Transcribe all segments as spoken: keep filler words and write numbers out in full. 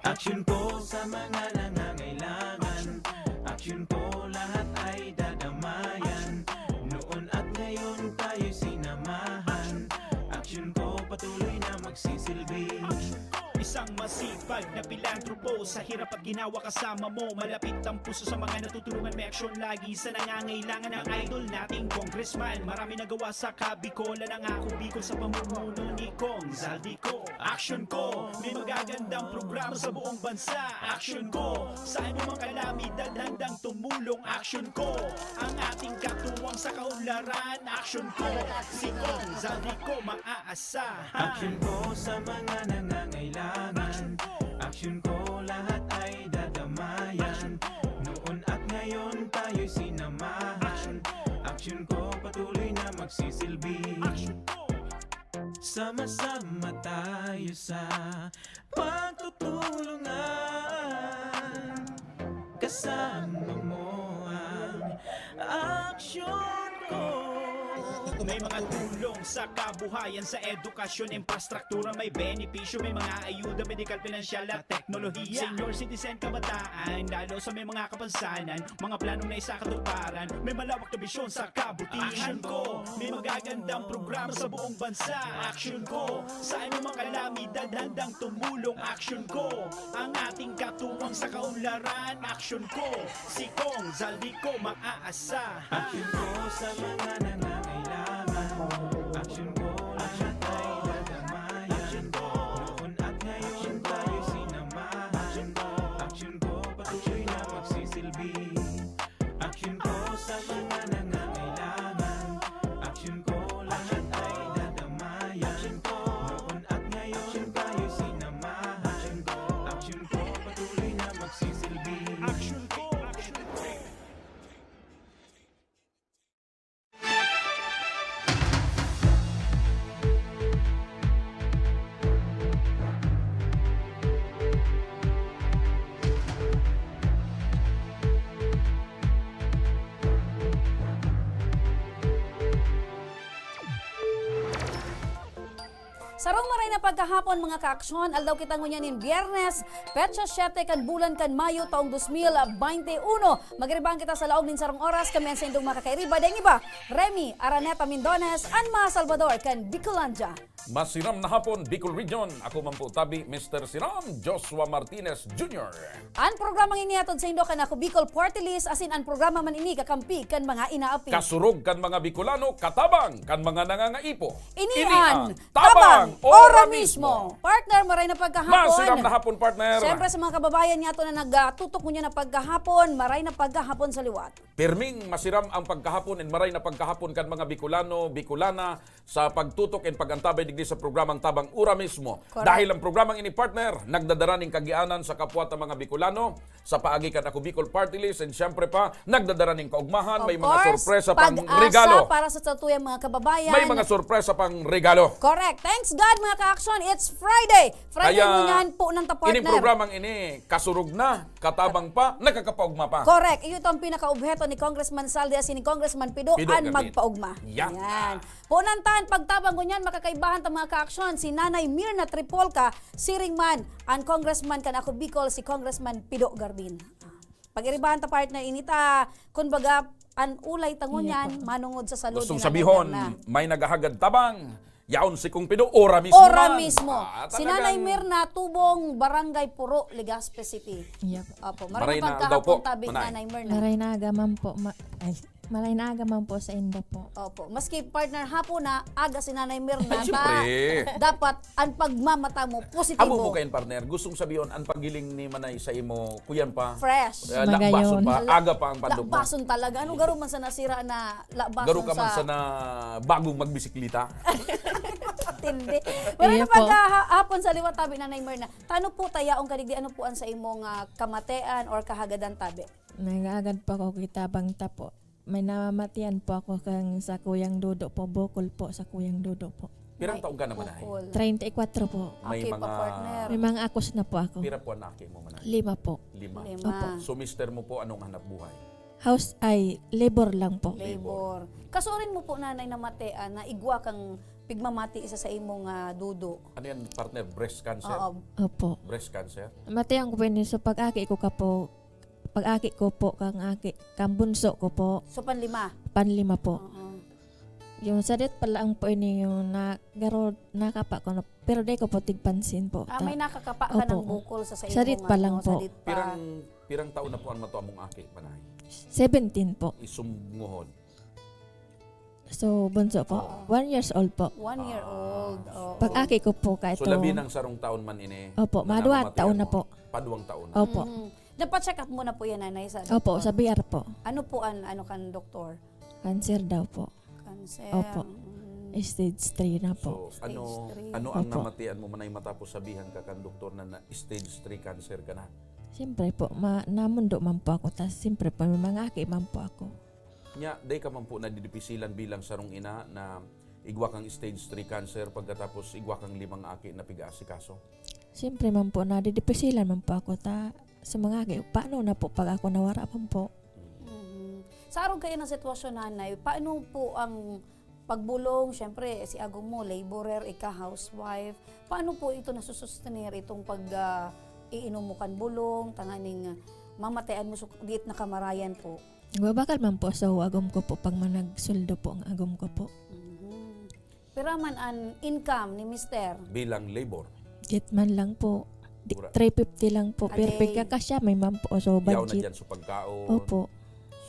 Action ko sa mga nangangailangan. Action ko lahat ay dadamayan. Noon at ngayon tayo'y sinamahan. Action ko patuloy na magsisilbi. Isang masipag na pilantropo, sa hirap at ginawa kasama mo. Malapit ang puso sa mga natutulungan, may aksyon lagi sa nangangailangan. Ang idol nating congressman, marami nagawa sa Kabikolan. Ang Ako Bicol sa pamumuno ni Cong Zaldy Co. Action ko, may magagandang programa sa buong bansa. Action ko, sa anumang kalamidad handang tumulong. Action ko, ang ating katuwang sa kaunlaran. Action ko, si Cong Zaldy Co maaasahan. Action ko sa mga nangangailangan. Action ko, lahat ay dadamayan. Noon at ngayon tayo'y sinamahan. Action ko, patuloy na magsisilbi. Sama-sama tayo sa pagtutulungan. Kasama mo ang aksyon ko. May mga tulong sa kabuhayan, sa edukasyon, infrastruktura, may benepisyo, may mga ayuda, medikal, pinansyal at teknolohiya. Senior citizen, kabataan, lalo sa may mga kapansanan, mga planong naisakatuparan, may malawak na bisyon sa kabutihan. Action ko, may magagandang programa sa buong bansa. Action ko, sa anumang kalamidad handang tumulong. Action ko, ang ating katuwang sa kaunlaran. Action ko, si Cong Zaldy Co maaasahan. Action ko sa mga nangangailangan. Action ko, lahat ay dadamayan. Noon at ngayon tayo sinamahan. Action ko, patuloy na magsisilbi. Action ko sa mga nangangailangan. Action ko, lahat ay dadamayan. Noon at ngayon tayo sinamahan. Action ko, patuloy na magsisilbi. Action ko, action ko. Sarong maray na pagkahapon, mga kaaksyon. Aldaw kita ngunyan nin Biyernes, petsa siyete kan bulan kan Mayo, taong dos mil baynte uno. Mag-iribahan kita sa laog nin sarong oras. Kami an saindong makakairiba, daing iba, Remy Araneta Mindones, an mga Salvador kan Bicolandia. Masiram na hapon, Bicol Region. Ako man po tabi, Mister Siram, Joshua Martinez Junior. An programang ini hatod saindo kan Ako Bicol Party List, asin an programa man ini kakampi kan mga inaapi. Kasurog kan mga Bicolano, katabang kan mga nangangaipo. Ini an Tabang Ora Mismo. Partner, maray na pagkahapon. Masiram na hapon, partner. Siyempre, sa mga kababayan niyato na nagtutok ngunyan na pagkahapon, maray na pagkahapon sa liwat. Pirming masiram ang pagkahapon and maray na pagkahapon kan mga Bicolano, Bicolana sa pagtutok and pag-antabay digdi sa programang Tabang Ora Mismo. Correct. Dahil ang programang ini, partner, nagdadara nin kagianan sa kapwa ta mga Bicolano, sa paagi kan Ako Bicol Party List, and siyempre pa, nagdadara nin kaugmahan, may mga sorpresa pang regalo. Of course, pag-asa para sa satuyang mga kababayan. May mga sorpresa pang regalo. Correct. Thanks God, mga ka-aksyon, it's Friday. Friday ngunyan po nang ta, partner. Ining programang ini, kasurog na, katabang pa, nakakapaugma pa. Correct. Iyo itong pinakaobheto ni Congressman Zaldy asin ni Congressman Pido, Pido an Garbin. Magpaugma. Yan. Yan. Punan ta an pagtabang ngunyan, makakaibahan ta mga ka-aksyon, si Nanay Mirna Tripolca, siring man an congressman kan Ako Bicol, si Congressman Pido Garbin. Pag-iribahan ta, partner, ini ta, kun baga, an ulay ta ngunyan, manungod sa salud ni Nanay Mirna. Gustong sabihon, may naghahagad tabang, yaon si Kong Pido, ora mismo man. Ora mismo. Ah, talagang si Nanay Mirna, tubong Barangay Puro, Legazpi City. Yep. Opo, maray na pagkahapon tabi, Nanay Mirna. Maray na aga man po, ma-, ay, Maray na aga man po saindo po. Opo. Maski partner hapon na, aga si Nanay Mirna, ta, siyempre, dapat ang pagmamata mo, positibo. Amo po kayan, partner. Gustong sabihon, ang paghiling ni Manay sa imo, kuyan pa. Fresh. Eh, lakbason pa, aga pa ang pandog mo. Lakbason talaga. Ano garo man sa nasira na lakbason? Garo ka man sa na bagong magbisiklita. Tindi. Wala na pagkahapon sa liwat tabi, Nanay Mirna. Tano po tayaong kadigdi, ano po ang sa imong, ah, kamatean or kahagadan tabi? Nag-aagad po ako kita bang tapo. May namamatian po ako kang sa Kuyang Dodo po, bukol po sa Kuyang Dodo po. Pirang taon ka naman, ay? Bukol. Treinta y cuatro po. May mga, partner. May mga akos na po ako. Pira po anak mo man, ay? Lima po. Lima. Lima. Opo. So, mister mo po, anong hanap buhay? House, ay, labor lang po. Labor. Kasurin mo po, nanay, na mate, ah, na igwa kang pigmamati sa, sa imong, ah, dudo. Ano yan, partner? Breast cancer? Oo. Opo. Breast cancer? Matiyan ko po ini sa pag-aki ko ka po. Pag-aki ko po, kang aki, kang bunso ko po. So, panlima. Panlima po. Oo. Yung sadit pala ang po ini yung na, garo, nakapa ko na, pero di ko po tigpansin po. Ah, Ta- may nakakapa ka ng Opo. bukol sa, sa Sadit imong, pa lang ano, po. Sadit pa. Pirang, pirang taon na po ang mato among aki, manay? Seventeen po. Isumnguhod. So, bunso po. Oo. One years old po. One year Ah. old. Oo. Pag-aki ko po, kahit So, labi ng sarong taon man ini. Opo, na maduwa namamatian taon na mo? po. Paduwang taon na. Opo. Mm. Napacheck up mo na po yan, Nanay, sa Opo, doktor? Sa B R po. Ano po ang ano kan doktor? Cancer daw po. Cancer. Opo. Mm. Stage three na po. So, ano, Stage three. ano ang Opo. namatian mo, manay, matapos sabihan ka kan doktor na, na stage three cancer ka na? Siyempre po, ma, namundo man po ako. Tas siyempre po, may mga aki man po ako. Nya, day ka man po nadidipisilan bilang sarong ina na igwa kang stage three cancer pagkatapos igwa kang limang aki na piga-asikaso? Siyempre man po, nadidipisilan man po ako. Ta, sa mga aki, paano na po pag ako nawara man po? Mhm. Sa arog kayo ng sitwasyon, Nanay, paano po ang pagbulong? Siyempre, si agom mo, laborer, ika, housewife. Paano po ito nasusustenir, itong pag, ah, iinom mo kan bulong, tanganing, ah, mamatayan mo, su-, diit na kamarayan po? Nagbabakal man po sa agom ko po pag managsuldo po ang agom ko po. Mhm. Pira man an income ni Mister? Bilang labor? Jet man lang po. Di, Mura. Three fifty lang po. A Pero day. Pagkakasya, may man po. So, Yaw na budget. Dyan sa pagkaon, Opo.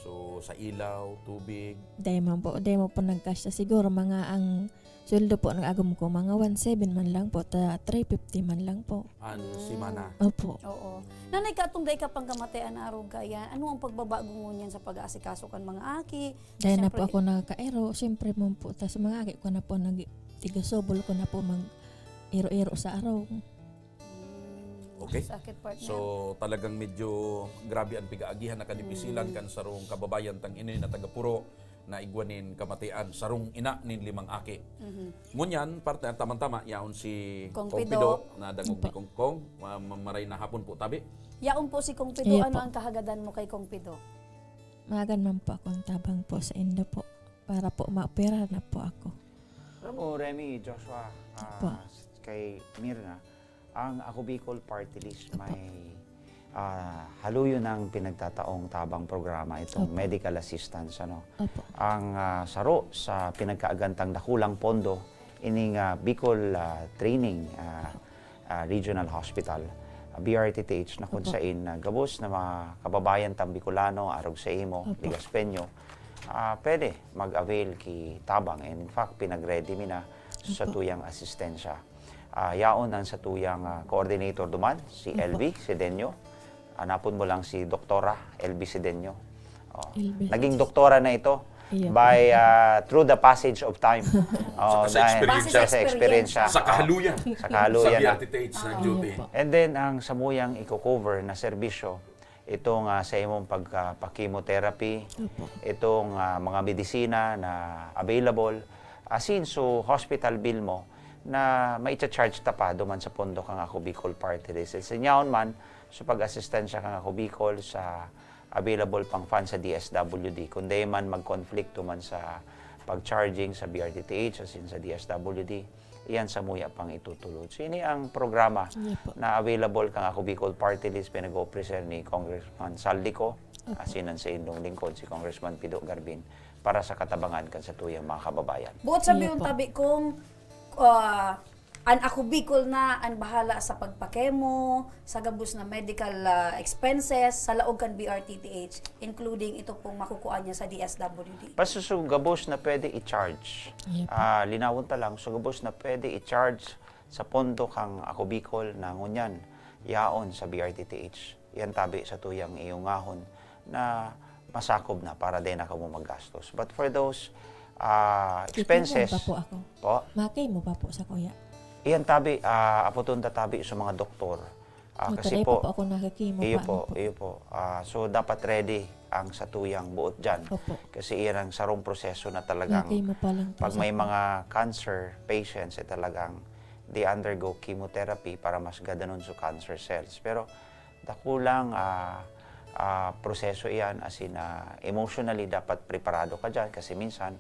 So, sa ilaw, tubig, Dahil man po, dahil mo po nagkasya. Siguro mga ang sweldo po ng agom ko, mga one seven man lang po, ta three fifty man lang po. an Mm. simana. Opo. Oo. Nanay, katong dai ka pang kamatayan na arog ka yan, ano ang pagbabago ngunyan sa pag-aasikaso kan mga aki? Dahil na po Siyempre- ako nakakairo, siyempre man po, tas mga aki ko na po nag tigasubol ko na po mag iro-iro sa araw. Mm, Okay. Sakit, partner. So, talagang medyo grabe ang pigaagihan na kadipisilan Mm. kan sarong kababayan tang ini na taga-Puro na igwa nin kamatian, sarong ina nin limang aki. Mhm. Ngunyan, partner, tamang-tama, yaon si Kong Kong Pido. Pido, na dangog ni Opo. Kong Kong, ma- ma- maray na hapon po, tabi. Yaon po si Kong Pido. Iya Ano po. ang kahagadan mo kay Kong Pido? Maagan man po akong tabang po sa indo po para po maopera na po ako. Alam mo, Remy, Joshua, ah, Opo. kay Mirna, ang Ako Bicol Party List Opo. may ah, haluyo ng pinagtataong tabang programa itong Opo. medical assistance. Ano? Opo. Ang ah, saro sa pinagkaagantang dakulang pondo, ining ah, Bicol ah, Training ah, ah, Regional Hospital, ah, B R T T H, na kung Opo. sain ah, gabos na mga kababayan tang Bicolano, arog sa imo, Opo. Ligaspeño, ah, pwede mag-avail ki tabang. And in fact, pinag-ready mi na sa Opo. tuyang asistensya. Ah, yaon ang satuyang ah, coordinator duman, si Opo. L V Sedeño. Hanapon mo lang si Doktora L V Sedeño. Oh. L V. Naging doktora na ito Iya. by ah, through the passage of time. Oh, Saka sa dahil experience. sa experience siya. Sa kahaluyan. Sa kahaluyan Sa na. B R T T H na Ah. duty. Iya po. And then, ang samuyang i-cover na serbisyo, itong ah, sa imong pagpa-chemotherapy, Opo. itong ah, mga medisina na available, asin so hospital bill mo na maicha-charge ta pa duman sa pondo kang Ako Bicol Party List. Sinyaon man, so pag-asistensya kang Ako Bicol sa available pang fund sa D S W D, kundi man mag-conflict duman sa pag-charging sa B R T T H asin sa D S W D, iyan samuya pang itutulod. So, ini ang programa Iya po. na available kang Ako Bicol Party List, pinag-o-offer ni Congressman Saldico, Opo. asin ang sa indong lingkod, si Congressman Pido Garbin, para sa katabangan kan satuyang mga kababayan. Buot sabi Iya yung po. tabi kong ah, an Ako Bicol na an bahala sa pagpakemo, sa gabos na medical ah, expenses, sa laog kan B R T T H, including ito pong makukuha niya sa D S W D. Basta so gabos na pwede i-charge. Iya po. Ah, linawon ta lang, so gabos na pwede i-charge sa pondo kang Ako Bicol na ngunyan, yaon sa B R T T H. Yan tabi sa tuyang iyong ngahon na masakob na para di na kamo maggastos. But for those ah, expenses, Kikimon pa po ako. Po? Makimo pa po sa kuya. Iyan tabi, ah, aputon ta tabi sa mga doktor. Ah, Mataray kasi pa po, po ako nakikimo iyo pa, po, ano po. iyo po. Ah, so, dapat ready ang satuyang buot dyan. Opo. Kasi iyan ang sarong proseso na talagang Makimo pa lang po pag sa may kuya. mga cancer patients, eh, talagang they undergo chemotherapy para mas gadanon sa cancer cells. Pero dakulang ah, ah, proseso iyan, as in, ah, emotionally dapat preparado ka dyan kasi minsan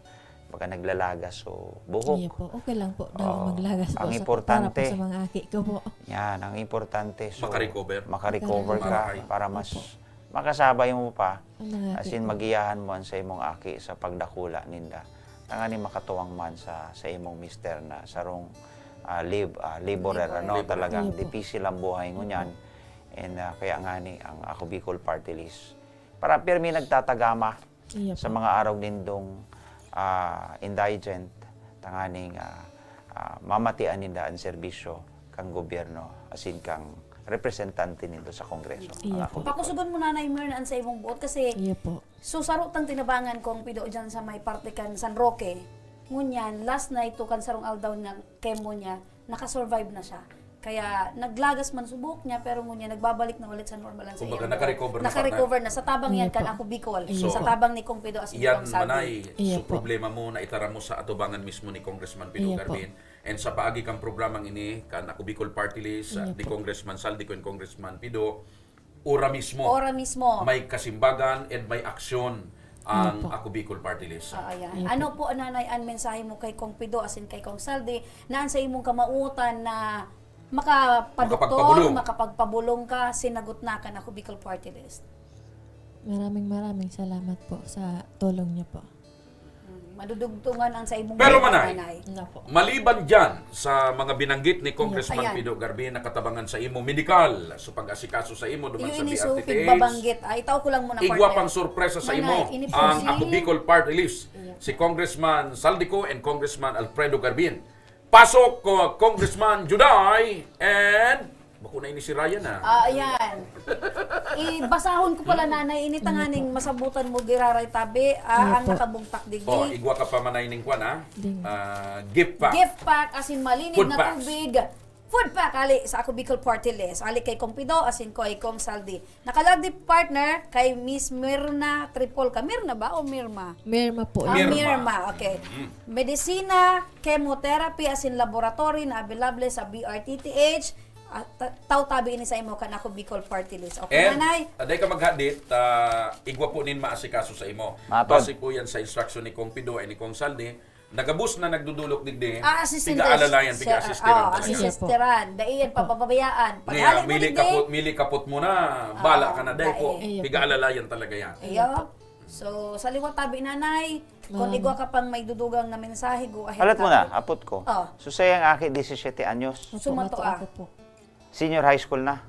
baga naglalagas so buhok. Iya po, okay lang po daw Oo. maglagas po Ang sa, importante, para po sa mga aki ko po. Yan, ang importante, so, Makarecover. makarecover Makarecover. ka Makarecover. para mas Opo. makasabay mo pa, Ang mga as in, aki ko. magiyahan mo an sa imong aki sa pagdakula ninda. Tanganing makatuwang man sa, sa imong mister na sarong, ah, lab-, ah, laborer, Laborer. ano, Laborer. talagang Iya po. difícil ang buhay ngunyan. Opo. And, ah, kaya nga ni, ang Ako Bicol Party List, para pirmi nagtatagama Iya sa po. mga arog nindong, ah, indigent, tanganing, ah, ah, mamatian ninda an serbisyo kan gobyerno, asin kan representante nindo sa Kongreso, Iya ang po. Ako Bicol. Pakusugon mo, Nanay Mirna, an sa imong buot kasi Iya po. so, saro tang tinabangan kong pido dyan sa may parte kan San Roque. Ngunyan, last night to kan sarong aldaw na kemo niya, nakasurvive na siya. Kaya naglagas man subok niya, pero ngunyan nagbabalik na ulit sa normal ang sa Kumbaga, iyang nakarecover na, nakarecover partner. na. Sa tabang Iya yan kan po. Ako Bicol. Iya Sa po. tabang ni Kong Pido asin ni Yan, Kong Saldi. Manay, Iya so po. problema mo na itaram mo sa atubangan mismo ni Congressman Pido Iya po. Garbin. And sa paagi kang programang ini, kan Ako Bicol Party List, Iya ni po. Congressman Saldi ko and Congressman Pido, ora mismo, Ora mismo. may kasimbagan and may aksyon ang Iya po. Ako Bicol Party List. Ah, ayan. Iya Ano po. po, Nanay, ang mensahe mo kay Kong Pido asin kay Kong Saldi na ang sa imong kamautan na makapadoktor, Makapagpabulong. makapagpabulong ka, sinagot na kan Ako Bicol Party List? Maraming, maraming salamat po sa tulong niyo po. Mm, madudugtungan ang sa imong Pero, buhay, Manay, Nanay. Nga po. maliban dyan sa mga binanggit ni Congressman Ayan. Pido Garbi na katabangan sa imo, medikal, so pag-asikaso sa imo, duman Iyo sa ini, so, B R T T H, pigbabanggit. Ay, tao ko lang muna, igwa partner. pang sorpresa sa Nanay, imo, ini po ang si Ako Bicol Party List, Iya. si Congressman Saldico and Congressman Alfredo Garbin. Pasok ko, Congressman Juday and bako na ini si Ryan, ah. Ah, ayan. Ibasahon ko pala, Nanay, ini tanganing masabutan mo giraray tabi, ah, Iya ang po. nakabugtak digdi. Oh, igwa ka pa manay ning kwan, ah. Ding. Ah, gift pack. Gift pack, asin malinig Food na packs. tubig. Food pack, ali sa Ako Bicol Party List. Ali kay Kong Pido, asin ko ay Kong Saldi. Nakalagdi, partner, kay Miss Mirna Tripolca. Mirna ba o Mirma? Mirma po. Ah, Mirma. Mirma. Okay. Mm. Medisina, chemotherapy, asin laboratory na available sa B R T T H. Ah, ta-, taw tabi ini sa imo kan Ako Bicol Party List. Okay, And, Nanay? aday ka maghadit, ah, igwa po nin maasikaso sa imo. Matod. Base po yan sa instruction ni Kong Pido ay ni Kong Saldi. Nagabos na nagdudulok digdi, Ah, assistant piga-alalayan, is-, piga-assisteran ah, talaga. assisteran. Dai yan Opo. papabayaan. Pag Ngayon, hali mo mili digdi, kapot, mili kapot mo na, bala ka na, dai po. dai. Iyo po. Piga-alalayan talaga yan. Iyo. So, sa liwat tabi, Nanay, kung Ma'am. igwa ka pang may dudugang na mensahe, go ahead, Alat mo na, Nanay. apot ko. Oh. So, sayang aki, disisiete anyos. Opo, Sumato mato ah. ako po. Senior high school na?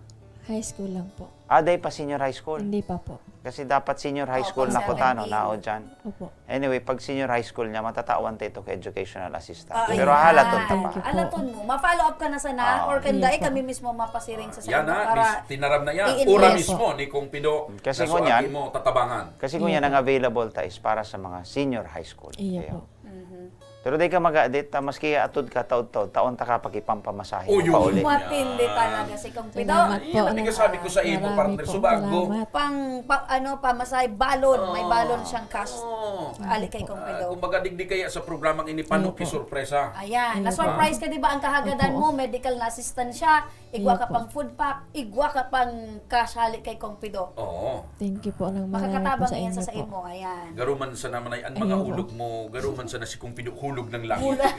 High school lang po. Ah, dai pa senior high school? Hindi pa po. Kasi dapat senior high Oh, school pag na ko seven tano, eight. nao dyan. Opo. Anyway, pag senior high school niya, matatawan ta ito ka educational assistance. Ah, Pero ayan. halaton ta pa. Thank you po. Alaton mo. Ma-follow up ka na sana Ah. or kan Yes dai po. kami mismo mapasiring sa Yan sa'yo na, para mis-, tinaram na yan. i-invest. Ora Yes po. mismo ni Kong Pido Kasi na so ngunyan, agi mo tatabangan. kasi ngunyan, Iya ang po. available ta is para sa mga senior high school. Iya Kaya, po. Mhm. Pero di ka mag-aadit, ta, maski atod ka taod-taod, taon ta ka pakipampamasahe Oh, mo yun. pauli. Matindi Yan. talaga si Kong Pido. Salamat Yan po, ang Nang, nagsasabi ko sa imo, Marami partner, po, subago. salamat. Pang, pa, ano, pamasahe, balon. May Ah. balon siyang cash. Oh. Ali kay Kong Ah, Pido. kumbaga, digdi kaya sa programang ini, Iyo panuki po. sorpresa. Ayan. Iyo po. Na-surprise ka, di ba? Ang kahagadan Opo. mo, medical na assistant siya. Igwa Iyo ka po. pang food pack, igwa ka pang cash hali kay Kong Pido. Oo. Thank you po ng marami po Makakatabang sa yan inyo sa, sa po. imo, ayan. Garuman sa naman ay ang mga Iyo po. hulog mo, garuman sa na si Kong Pido hulog ng langit. Hulog.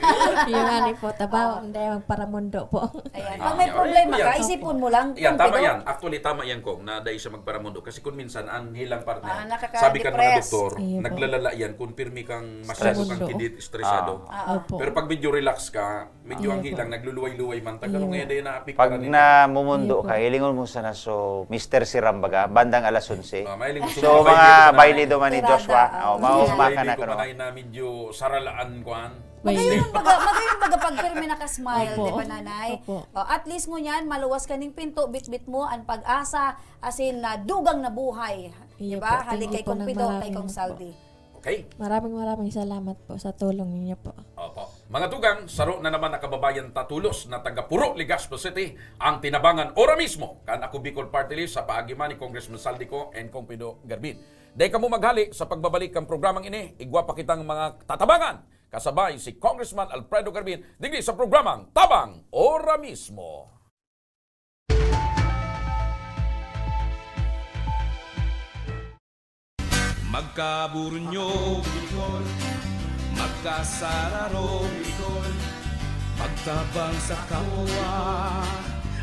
Yung ani po, tabaw, Ah. hindi, magparamundo po. Ayan. Ayan. Pag may Ayan. problema Ayan. ka, isipon mo lang, Ayan, Kong tama Pido. yan. Actually, tama yan, Kong, na dahil sa magparamundo. Kasi kung minsan, ang hilang partner, Ah, nakaka-depress. sabi ka ng mga doktor, Iyo po. naglalala yan kung pirmi kang Stress. masyado kang Mundo. kidit, estresado. Ah. Ah, Opo. Pero pag medyo relax ka, Medyo ang Iya po. hilang, nagluluway-luway man. Taga Iya. rong eda na apik Pag ka rin. namumundo Iya po. ka, hilingon mo sana so, Mister Siram baga, bandang alas onse. Ah, mahiling mo So, sumabay mga dito, baile Nanay. duman ni Tirada, Joshua, ah. oh, Yes. mauma Sumabay ka na dito, kuno. Nanay, na medyo saralaan, kwan. Magayon Yes. baga, magayon baga pag pirmi naka-smile, Opo. di ba, Nanay? Opo. Oh, at least ngunyan, maluwas ka ning pinto, bitbit mo, ang pag-asa, as in, na dugang na buhay. Di Iya ba? po. Hali Thank you kay po Kong ng Pido, kay maraming Kong po. Saldi. Okay. Maraming, maraming salamat po sa tulong ninyo po. Opo. Mga tugang, saro na naman na kababayan ta tolos na taga Purok Legazpi City ang tinabangan ora mismo kan Ako Bicol Party List sa paagi man ni Congressman Saldico and Kong Pido Garbin. Dai kamo maghali sa pagbabalik kan programang ini, igwa pa kitang mga tatabangan kasabay si Congressman Alfredo Garbin digdi sa programang Tabang Ora Mismo. Magkaburunyo, Pagkasararo, Bicol, pagtabang sa kapwa,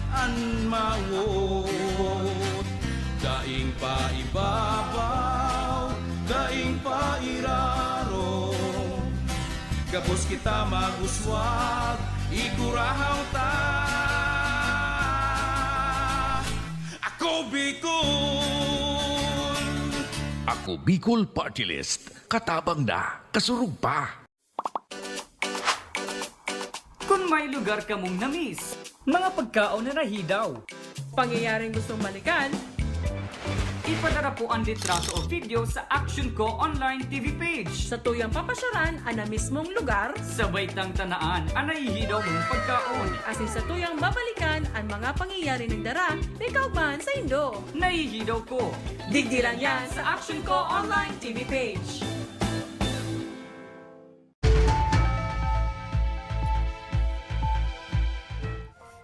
an mawot. Daing paibabaw, daing pairarom. Gabos kita mag-uswag, igurahaw ta. Ako Bicol! Ako Bicol Party List. Katabang na, kasurog pa. Kun may lugar kamong na-miss, mga pagkaon na nahidaw, pangyayaring gustong balikan, ipadara po an litrato o video sa Action Ko Online T V page. Sa tuyang papasyaran an na-miss mong lugar, sabay tang tanaan an nahihidaw mong pagkaon. Asin sa tuyang babalikan an mga pangyayari nagdara may kaugmahan saindo. Nahihidaw ko. Digdi lang yan sa Action Ko Online T V page.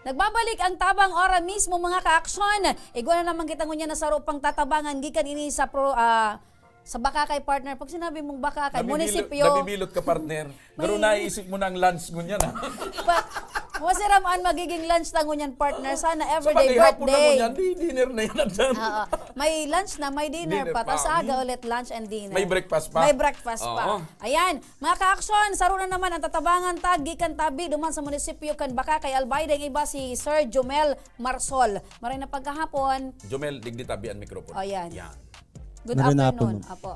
Nagbabalik ang Tabang Ora mismo, mga ka-aksyon. Igwa na naman kita ngunyan na saro pang tatabangan gikan ini sa pro, ah, sa Bakakay, partner. Pag sinabi mong Bakakay, Nabibilo-, munisipyo. Nabibilot ka, partner. Pero May naiisip mo na ang lunch ngunyan, ha? Pa, masarap ang magiging lunch na ngunyan, partner. Sana Sa everyday bagay, hapon na birthday. ngunyan, di dinner na yan, andyan. Oo. May lunch na, may dinner Dinner pa. pa. Tapos aga Mm. ulit, lunch and dinner. May breakfast pa. May breakfast pa. Oo. Ayan. Mga ka-aksyon, saro na naman ang tatabangan ta gikan tabi duman sa munisipyo kan Bakakay, Albay. Daing iba si Sir Jomel Marsol. Maray na pagkahapon. Jomel, digdi tabi an mikropono. O, yan. Yan. Good Maray na afternoon. hapon, ma'am. Apo.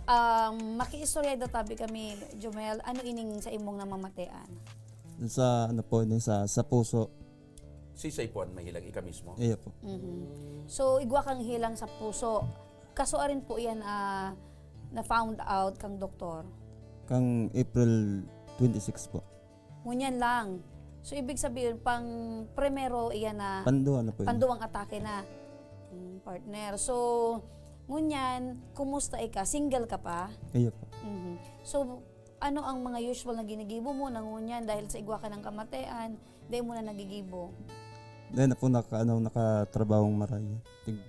Um, makiistorya daw tabi kami, Jomel. Ano ining sa imong namamatean? Sa, ano po, ini sa, sa puso. Si Saipuan mahilang, ika mismo? Iya po. Mhm. So, igwa kang hilang sa puso. Kaso arin po iyan, ah, na-found out kang doktor? Kang April twenty-six po. Ngunyan lang. So, ibig sabihin, pang primero iyan na Panduwa na po yun. panduwang atake na. Mm, partner. So, ngunyan, kumusta ika? Single ka pa? Iya po. Mhm. So, ano ang mga usual na ginigibo mo na ngunyan dahil sa igwa ka ng kamatean, dai mo na nagigibo? Dai na po naka-, ano, nakatrabahong maray. Tig-,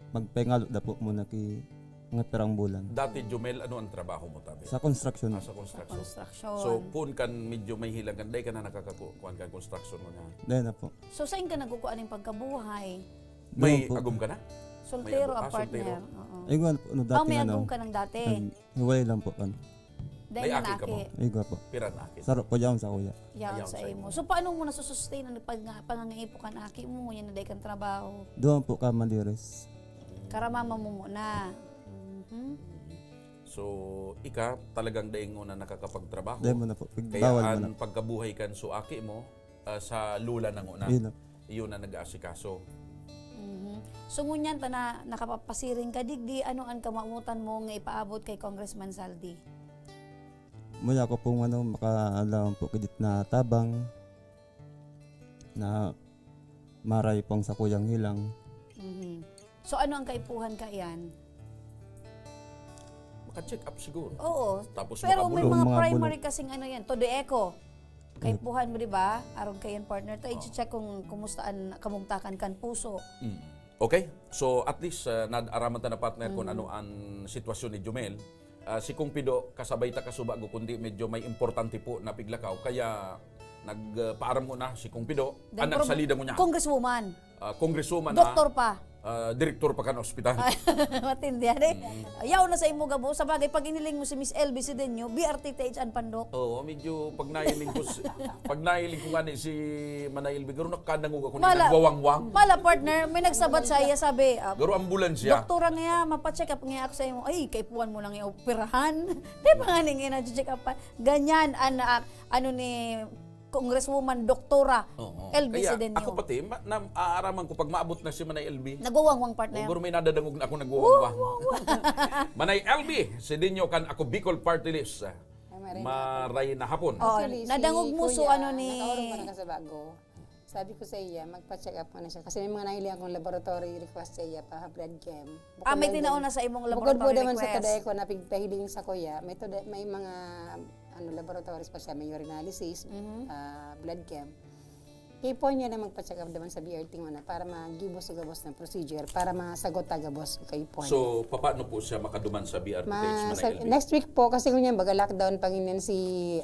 magpengalo na po muna ki mga pirang bulan. Dati, Jomel, ano ang trabaho mo, tabi? Sa construction. Ah, sa Sa construction. construction. So, kun kan medyo may hilang kan, dai ka na nakakaku-, kuan kan construction mo na? Dai na po. So, saan ka nagkukuha ng pagkabuhay? May Doon po. agom ka na? Soltero May agom. ang Ah, partner. soltero. Oo. Ay, wala po, ano, Ah, dati may na, agom no? ka ng dati? Naghiwalay lang po kami. Dahil May na aki ka aki. mo? Ay, wala po. Pira na aki? Saro po, yaon sa kuya. Yaon Yaon sa sa imo. imo. So, paano mo nasusustain ang pag-, pangangaipo kan aki mo? Yan na dahil kang trabaho. Doon po ka, Madiris. Karamama mo muna. Mhm. So, ika talagang daing mo na nakakapagtrabaho. Dahil mo na po. Pag-, Kaya bawal mo ang na. pagkabuhay kan so aki mo, ah, sa lola na nguna. Yun na. Iyon na nag-aasikaso. Mhm. So, ngunyan ta na nakapapasiring ka digdi, ano an kamawotan mo nga ipaabot kay Congressman Zaldy? Muna ako pong, ano, makalawan po kidit na tabang na maray pong sakuyang hilang. Mhm. So, ano ang kaipuhan ka iyan? Maka-check up siguro. Oo. Tapos Pero may makabulong. mga Mga primary bulong. kasing ano yan, Todoeco. Kaipuhan mo, di ba? Arog kayan, partner. Ta, Oo. i-check kung kumusta ang kamugtakan kan puso. Mm. Okay. So, at least, uh, naaraman ta na, partner, kung Mm. ano ang sitwasyon ni Jomel. Ah, si Kong Pido, kasabay ta kasubago, kundi medyo may importante po na piglakaw. Kaya nagpaaram muna si Kong Pido. Then, Anak prob-, salida mo niya. Congresswoman. Ah, congresswoman, Doktor ha? pa. Ah, direktor pa kan ospital. Matindi, ano eh? Mm. Yaon na sa imo gabo. Sa bagay, pag iniling mo si Miss L B Sidenio, B R T T H an pandok. Oo, medyo pag nailing ko si, pag nailing ko nga ni si Manay L B, garo nakadangog ako ni Mala, nagwawangwang. mala, partner, may nagsabat sa iya, sabi, ah, Garo ambulansya. "Doktora nga, mapacheck up nga ako sa imo." Ay, kaipuhan mo nang ioperahan. Di ba nga ning ina-check up pa? Ganyan, an-, ah, ano ni Congresswoman Doktora Oo. L B Kaya Sidenio. ako pati, ma-, na-, aaraman ko pag maabot na si Manay L B. Nagwawangwang, partner. Siguro may nadadangog na ako nagwawangwang. Wow, wow, wow. Manay L B Sidenio kan Ako Bicol Party List. Ay, maray na. Maray na hapon. Oh, Actually, si nadangog mo, so Kuya, ano ni nakaurog man ako sa bago. Sabi ko sa iya, magpa-check up muna siya. Kasi may mga nahiling akong laboratory request sa iya pa, blood chem. Ah, may Bukod tinaon na na sa imong bukod laboratory po naman sa request. Todoeco na pigpahiling sa kuya, may Tode-, may mga, ano, laboratories pa siya, may urinalysis, Mhm. ah, blood chem. Kaipuhan niya na magpa-check up naman sa B R T nguna para maggibo sa gabos na procedure, para masagot ta gabos kaipuhan. So, papaano po siya makaduman sa B R T H, Ma-, Manay sa, L B? Next week po, kasi ngunyan, baga lockdown pa ngunyan si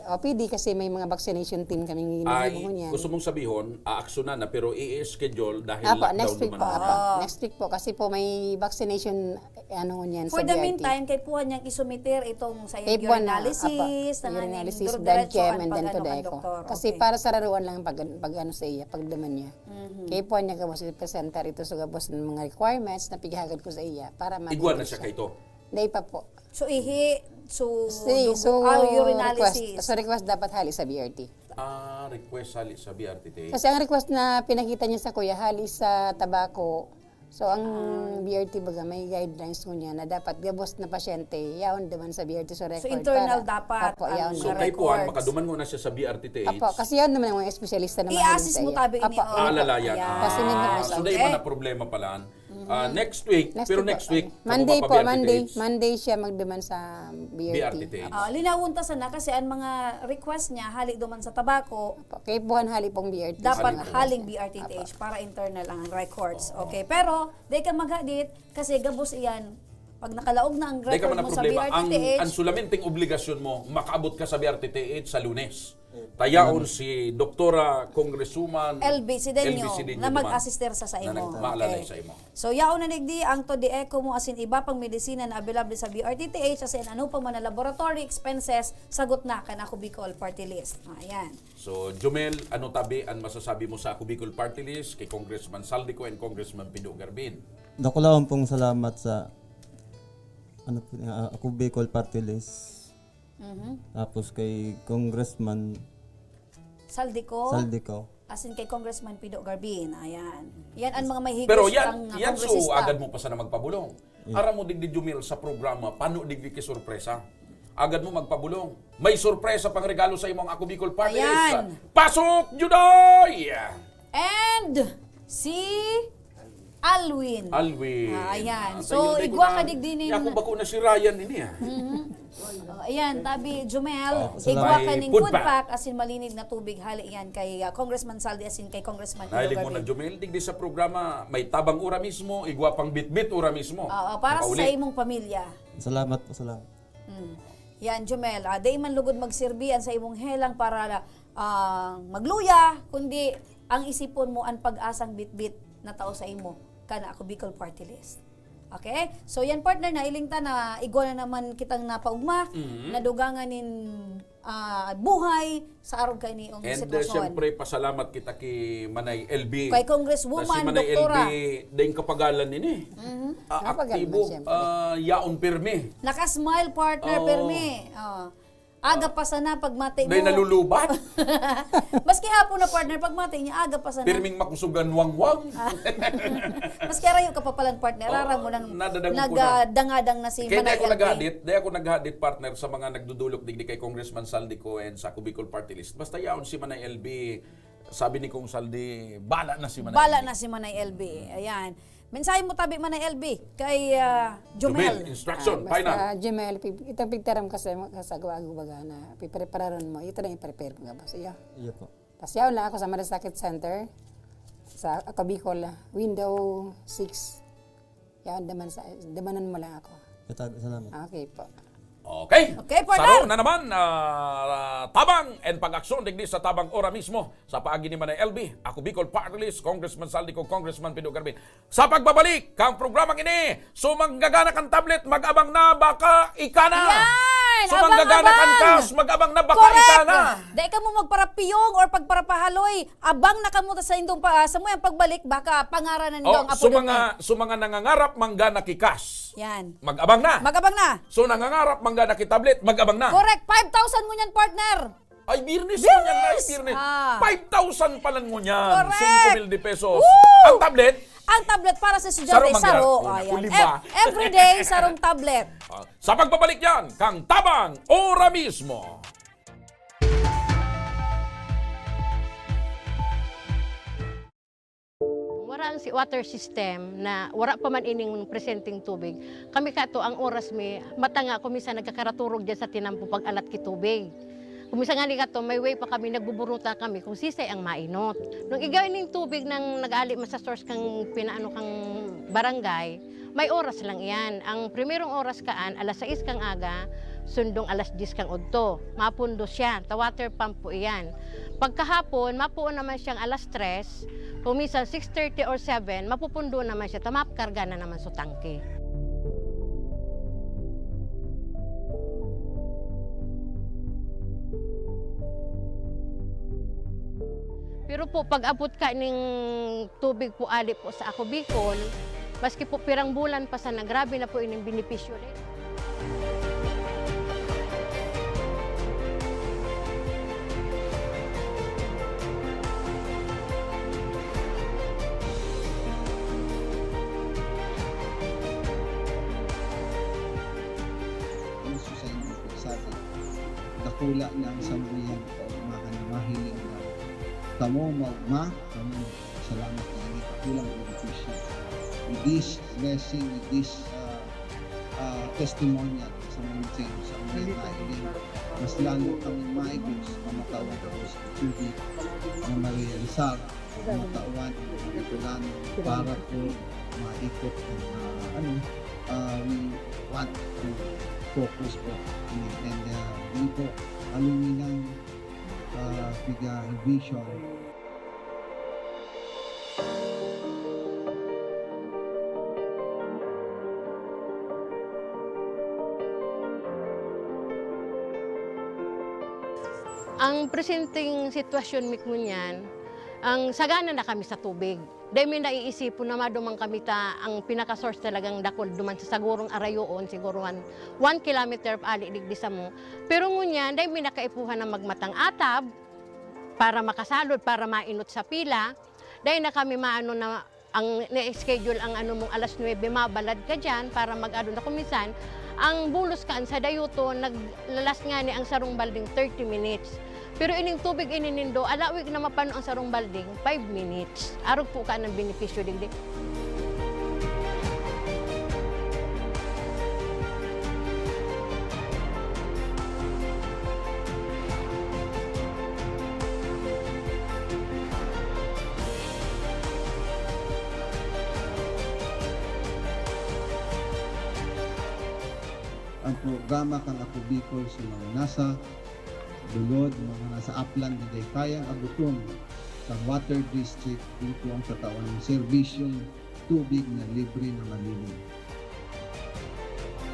O P D kasi may mga vaccination team kaming Ay, ginagawa ngunyan. Gusto mong sabihon, aaksyonan na, pero i-schedule dahil Apo, lockdown next week naman po, ang apo. Ah. Next week po, kasi po may vaccination, ano ngunyan, For sa the B R T. Meantime, kaipuhan niyang isumiter itong sa Kaipuhan na, urinalysis, apo. Tanganing Urinalysis, dire-diretso blood chem, ang and then pag-ano to kan the echo. Doktor. Kasi Okay. para sararuan lang pag, pag ano sa iya, pagduman niya. Mhm. Kaipuhan niya gabos i-presenta ito sa gabos ng mga requirements na pighagad ko sa iya para Igwa na ma-deliver siya siya. Kaito? Dai pa po. So, ihi, so, Si, dugo, so, ah, urinalysis. Request, so, request dapat hali sa B R T. Ah, request hali sa B R T T. Kasi ang request na pinakita niya sa kuya, hali sa tabako. So, ang Ah. B R T baga, may guidelines ngunyan na dapat gabos na pasyente, yaon duman sa B R T sa So, record internal para dapat Apo, ang yaon So, duman. Kaipuhan, records. Makaduman nguna siya sa B R T T H. Apo, kasi yaon naman ang mga espesyalista naman I-assist sa mo iya. Tabi ini, Apo, oh. Alalayan. Ayan. Ah, Kasi may mga so, dai Okay. man na problema pala. Ah, next week, Next pero week next po. Week, Monday po, Monday. Monday siya magduman sa B R T. B R T T. Ah, linawon ta sana kasi ang mga request niya, hali duman sa tabako, Apo, kaipuhan hali pong B R T. Dapat Hali po. Haling B R T T H Apo. Para internal ang records. Oo. Okay, pero di ka maghadit kasi gabos iyan. Pag nakalaog na ang Di ka record man na mo sa problema. Ang, B R T T H, ang sulamenteng obligasyon mo, makaabot ka sa B R T T H sa Lunes. Tayaon Salamat. Si Doktora Congresswoman L B Sideño L B Sideño na naman, mag-assist sa, sa na imo. Nagmaalalay Okay. Sa imo. So, yaon na digdi ang to the echo mo asin iba pang medisina na available sa B R T T H asin ano pa man na laboratory expenses, sagot na kan Ako Bicol Party List. Ah, ayan. So, Jomel, ano tabi ang masasabi mo sa Ako Bicol Party List kay Congressman Zaldy Co and Congressman Pido Garbin? Dakulaon pong salamat sa, ano po, ah, Ako Bicol Party List. Mhm. Tapos kay Congressman Zaldy Co. Zaldy Co. Asin kay Congressman Pido Garbin. Ayan. Yan ang mga may higos Pero yan, ang, uh, yan so, kongresista. Agad mo pa sana magpabulong. Yeah. Aram mo, digdi Jomel sa programa, pano digdi ki sorpresa. Agad mo magpabulong. May sorpresa pang regalo sa imong Ako Bicol Party List. Ayan. Pasok, Juday! And si Alwin. Alwin. Ah, ayan. Ah, So, tayo, tayo igwa ko na, ka digdi nin ako bako na si Ryan ini, ah. Mhm. Oh, ayan, tabi, Jomel, Oh, salamat. Igwa ka May ning food food pack. Pack, asin malinig na tubig, hali yan kay, ah, Congressman Zaldy, asin kay Congressman Pido Nahiling mo na, Garbin. Jomel, digdi sa programa, may tabang ura mismo, igwa pang bitbit ura mismo. Oo, para Makauli. Sa imong pamilya. Salamat po, salamat. Hmm. Yan, Jomel, ah, dai man lugod magsirbi an sa imong helang para, ah, magluya, kundi ang isipon mo an pag-asang bitbit na tao sa imo, kan Ako Bicol Party List. Okay? So, yan, partner, nailing ta na igwa na naman kitang napaugma, Mhm. nadugangan nin, ah, buhay sa arog kaini ong And, uh, sitwasyon. Siyempre, pasalamat kita ki Manay L B. Kay Congresswoman, Na si Manay Doktora. L B, daing kapagalan nini. Mhm. Ah, Kapagalan, aktibo, siyempre. Ah, yaon pirmi. Naka-smile, partner, Oo. pirmi. Oh. Aga pa sana pagmati Dahil mo. Nalulubat. Maski hapon na, partner, pagmati niya, aga pa sana. Pirming makusog an wangwang. Maski arayo ka pa palan, partner, Oo, aram mo nang nadadangog ko na. Nagdangadang na si Kaya Manay di ako L B. Naghahadit, di ako naghahadit, partner, sa mga nagdudulok digdi kay Congressman Zaldy Co and sa Ako Bicol Party List. Basta yaon si Manay L B, sabi ni Kong Zaldy, bala na si Manay Bala L B. Na si Manay L B. Ayan. Mensahe mo tabi man na L B kay, ah, Jomel. Jomel, instruction, Ah, basta, final. Jomel, pig-, ito pigtaram ka sa, sa gawa-gawa baga na piprepararon mo. Ito na yung prepare mo, boss. Iyo. Iyo po. Tas yaon lang ako sa Malasakit Center, sa Ako Bicol, window six. Yaon, daman sa, damanan mo lang ako. Ito, salamat. Okay po. Okay. Okay, partner. Saro na naman, ah, tabang and pag-aksyon digdi sa tabang ora mismo sa paagi ni Manay L B, Ako Bicol Party List, Congressman Zaldy Co, Congressman Pido Garbin. Sa pagbabalik kang programang ini, so manggagana kan tablet, mag-abang na, baka ika na. Yan! So manggagana kan Abang-abang! Kas, mag-abang na, baka Correct! Ika na. Dai ka mo magparapiyong or pagparapahaloy. Abang na kamo sa indong pa, sa muyang pagbalik, baka pangaranan Oh, nindo ang so apo mga, ninyo. So mga nangangarap, manggana ki kas. Yan. Mag-abang na. Mag-abang na. So, nangangarap, manggana ki tablet, mag-abang na. Correct. Five thousand ngunyan, partner. Ay, Biyernes Biyernes! Ngunyan, ay, Biyernes. Ah. Five thousand pala ngunyan. Correct. Singko mil de pesos. Woo! Ang tablet? Ang tablet para sa estudyante, Sarong mangyari. Saro. Oh, Ayan. naku, lima. Ev-, everyday, sarong tablet. Ah, sa pagbabalik yan, kang Tabang, ora mismo. Wara ang si-, water system na wara pa man ining presenteng tubig. Kami kato, ang oras mi, mata nga ako, minsan nagkakaraturog diyan sa tinampo pag-alat ki tubig. Kung minsan nga ni kato, may way pa kami, nagbuburuta kami kung sisay ang mainot. Nung igwa ning tubig nang nag-ali man sa source kang pinaano kang barangay, may oras lang iyan. Ang primerong oras kaan, alas sais kang aga, sundong alas diyes kang udto. Mapundo siya, ta water pump po iyan. Pagkahapon, mapuon naman siyang alas tres, kung minsan six thirty or seven, mapupundo naman siya, ta makarga na naman sa tangke. Pero po, pag-abot ka ning tubig po ali po sa Ako Bicol, maski po pirang bulan pa sana, grabe na po ining benepisyo ulit. Ang susay ng pagsabi, dakula na ang samuyang kaugmahan na mahiling na kamo maugma, kamo salamat na ini dakulang benepisyo. With this blessing, with this, ah, ah, testimonial sa mga sa mga mahiling, mas lalo kami maigos, mamatawan ko sa tubig na marealisar. Matawan, Bicolano, para po maikot ang, ah, ano, ah, we want to focus po. And, ah, yun po, aluminang, ah, piga vision. Ang presenteng sitwasyon mi ngunyan, ang sagana na kami sa tubig. Dai mi naiisipon na maduman kami ta ang pinaka-source talagang dakul duman sa sagurong arayoon, siguro one, one kilometer ali digdi samo. Pero ngunyan, dai mi nakaipuhan na magmatang atab para makasalod, para mainot sa pila. Dai na kami maano na ang na-schedule ang ano mong alas nuebe, mabalad ka diyan para mag-ano na. Kung minsan, ang bulos kaan sa dayuton, naglalas ngani ang sarong balding thirty minutes. Pero ining tubig ini nindo, alawig na mapano ang sarong balding, five minutes. Arog po ka ng benepisyo digdi. Ang programa kan Ako Bicol sa mga nasa lulod, mga nasa aplan na dai kayang abuton kan water district, dito ang tatawan ng serbisyong tubig na libre na malinis.